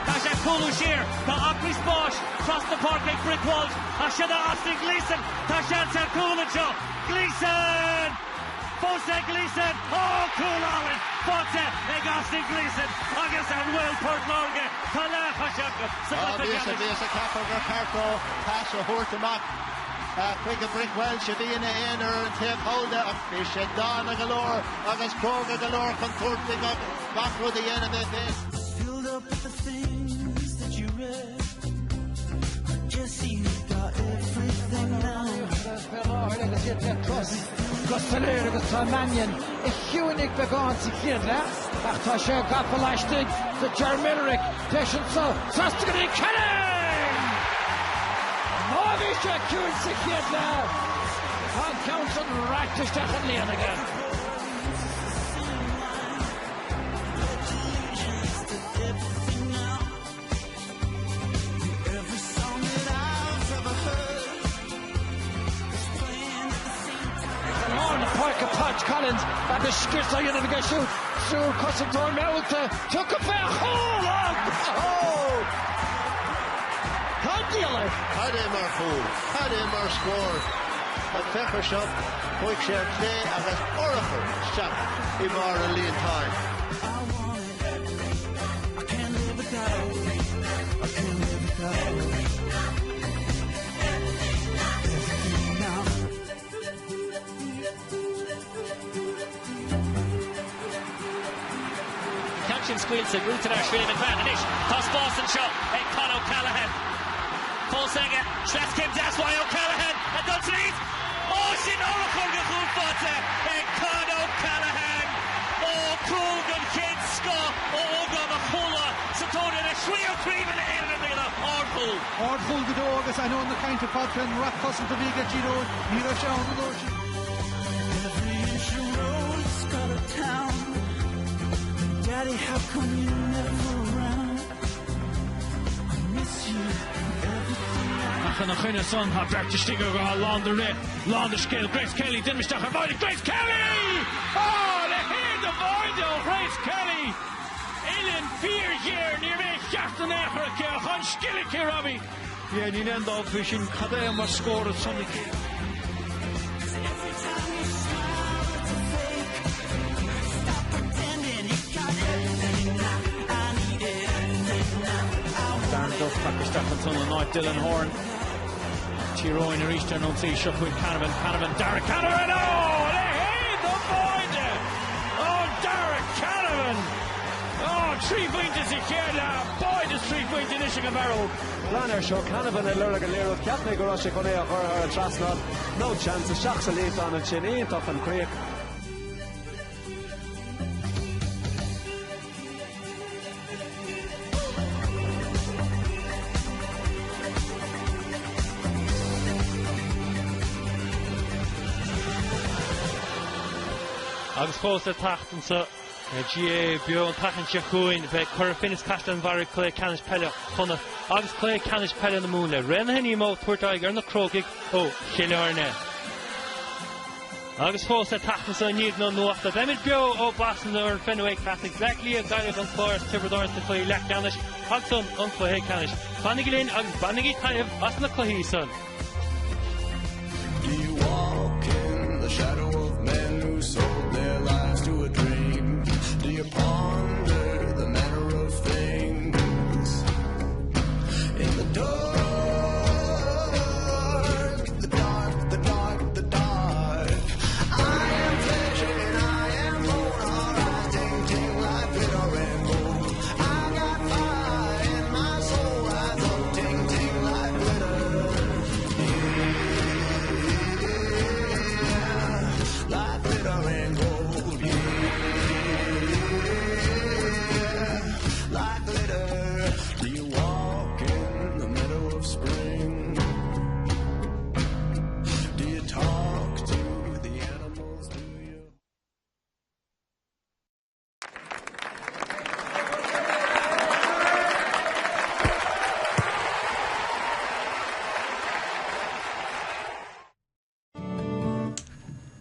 Tá sé ag cúlú siar. Tá acraí spáis trasna na páirce ag Brick Walsh. Ach sin é Austin Gleeson. Tá seans ar chúl anseo. Gleeson! Fós ag Gleeson! Ó, cúl álainn faighte ag Austin Gleeson agus an bhfuil Port Láirge tá leathchois acu sa gcluiche ceannais. Bhíos ag ceapadh gur cheart dó pas a thabhairt amach chuig Brick Walsh a bhí ina aonar ar an taobh thall de ach bhí sé dána go leor agus cróga go leor chun tabhairt faoi gach rud a dhéanamh é féin. Filled up with the things that you read. I guess you've got everything now. Go soiléir agus tá Mannion a chiúnaigh beagán sa chéad leath ach tá sé gafa laistigh de Ger Millerick deis anso trasna go dtí Canning! Má bhí sé ciúin sa chéad leath, tá an ceann san raic isteach an líon aige. Lár na páirce Podge Collins agus scrios á dhéanamh aige siúd. Triúr cosantóir meallta tugtha fé chúl agus tá díol air. Cad é mar chúl? Cad é mar scór? Ach féach air seo, chuaigh sé ar clé agus urchar isteach i mbarr an líontáin. Ceann sin scaoilte, buailte ar ais Willie McMahon anois. Tá spás anseo ag Con O'Callaghan. Fós aige, sleaschéim deas uaidh O'Callaghan ag dul tríd. Ó, sin urchar de chúl faighte ag Con O'Callaghan! Ó, cúl den chéad scoth ó ógánach Chuala sa tóir ar a thríú Craobh Uile Éireann i mbliana. Ardchúl. Ardchúl go deo agus ainneoin na cainte ar fad fén rath cosanta a bhí ag Tír Eoghain, ní raibh sé ann an uair sin. Every inch of road's got a town. Daddy, how come you're never around? I miss you everything I Ach ina choinne san, tá beirt istigh acu atá lán de rith, lán de scil. Grace Kelly, déanamh isteach ar bháide. Grace Kelly! Ó, a leithéid de bháide ó Grace Kelly! Uillinn fíorghéar, ní raibh aon cheart in aon chor aici ach an scil aici, Robbie! Yeah, níl aon dabht faoi sin. Cad é mar scór ansan aici? Darren Duff tagtha isteach ansan in áit Dylan Horan. Tír Eoghain arís ar an ionsaí. Seo chugainn Canavan, Canavan, Darragh Canavan! Ó, a leithéid de bháide! Ó, Darragh Canavan! Ó, 3 phointe sa chéad leath, báide is 3 phointe anois ag an bhfear óg. Lean air seo, Canavan ag lorg an liathróid, cheap mé go raibh sé chun é a chur thar an trasnán. No chance, isteach sa líontán ansin, iontach an chríoch. Agus fós le teacht anseo. GAA Beo an tseachtain seo chugainn. Beidh Cora Finne is Caisleán Bharraigh, Cluiche Ceannais Peile Chonnacht agus Cluiche Ceannais Peile na Mumhan le Réalt na hIníme ag tabhairt aghaidh ar na Crócaigh ó Chill Airne. Agus fós le teacht anso i ndiaidh na nuachta, beimid beo ó Boston ar an Fenway Classic, Bleá Cliath, Gaillimh, An Clár is Tiobraid Árann sna cluichí leathcheannais agus an cluiche ceannais. Fanaigí linn agus bainigí taitneamh as na cluichí san. Do you walk in the shadow of men who sold their lives to a dream? Do you ponder the manner of things in the dark, the dark, the dark, the dark? I am flesh and I am bone, alright, ting ting like glitter and gold. I got fire in my soul, rise up, ting ting like glitter. Yeah, like glitter and gold. Yeah, like glitter. Do you walk in the meadow of spring? Do you talk to the animals? Do you?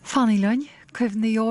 Fanaigí linn, cuimhní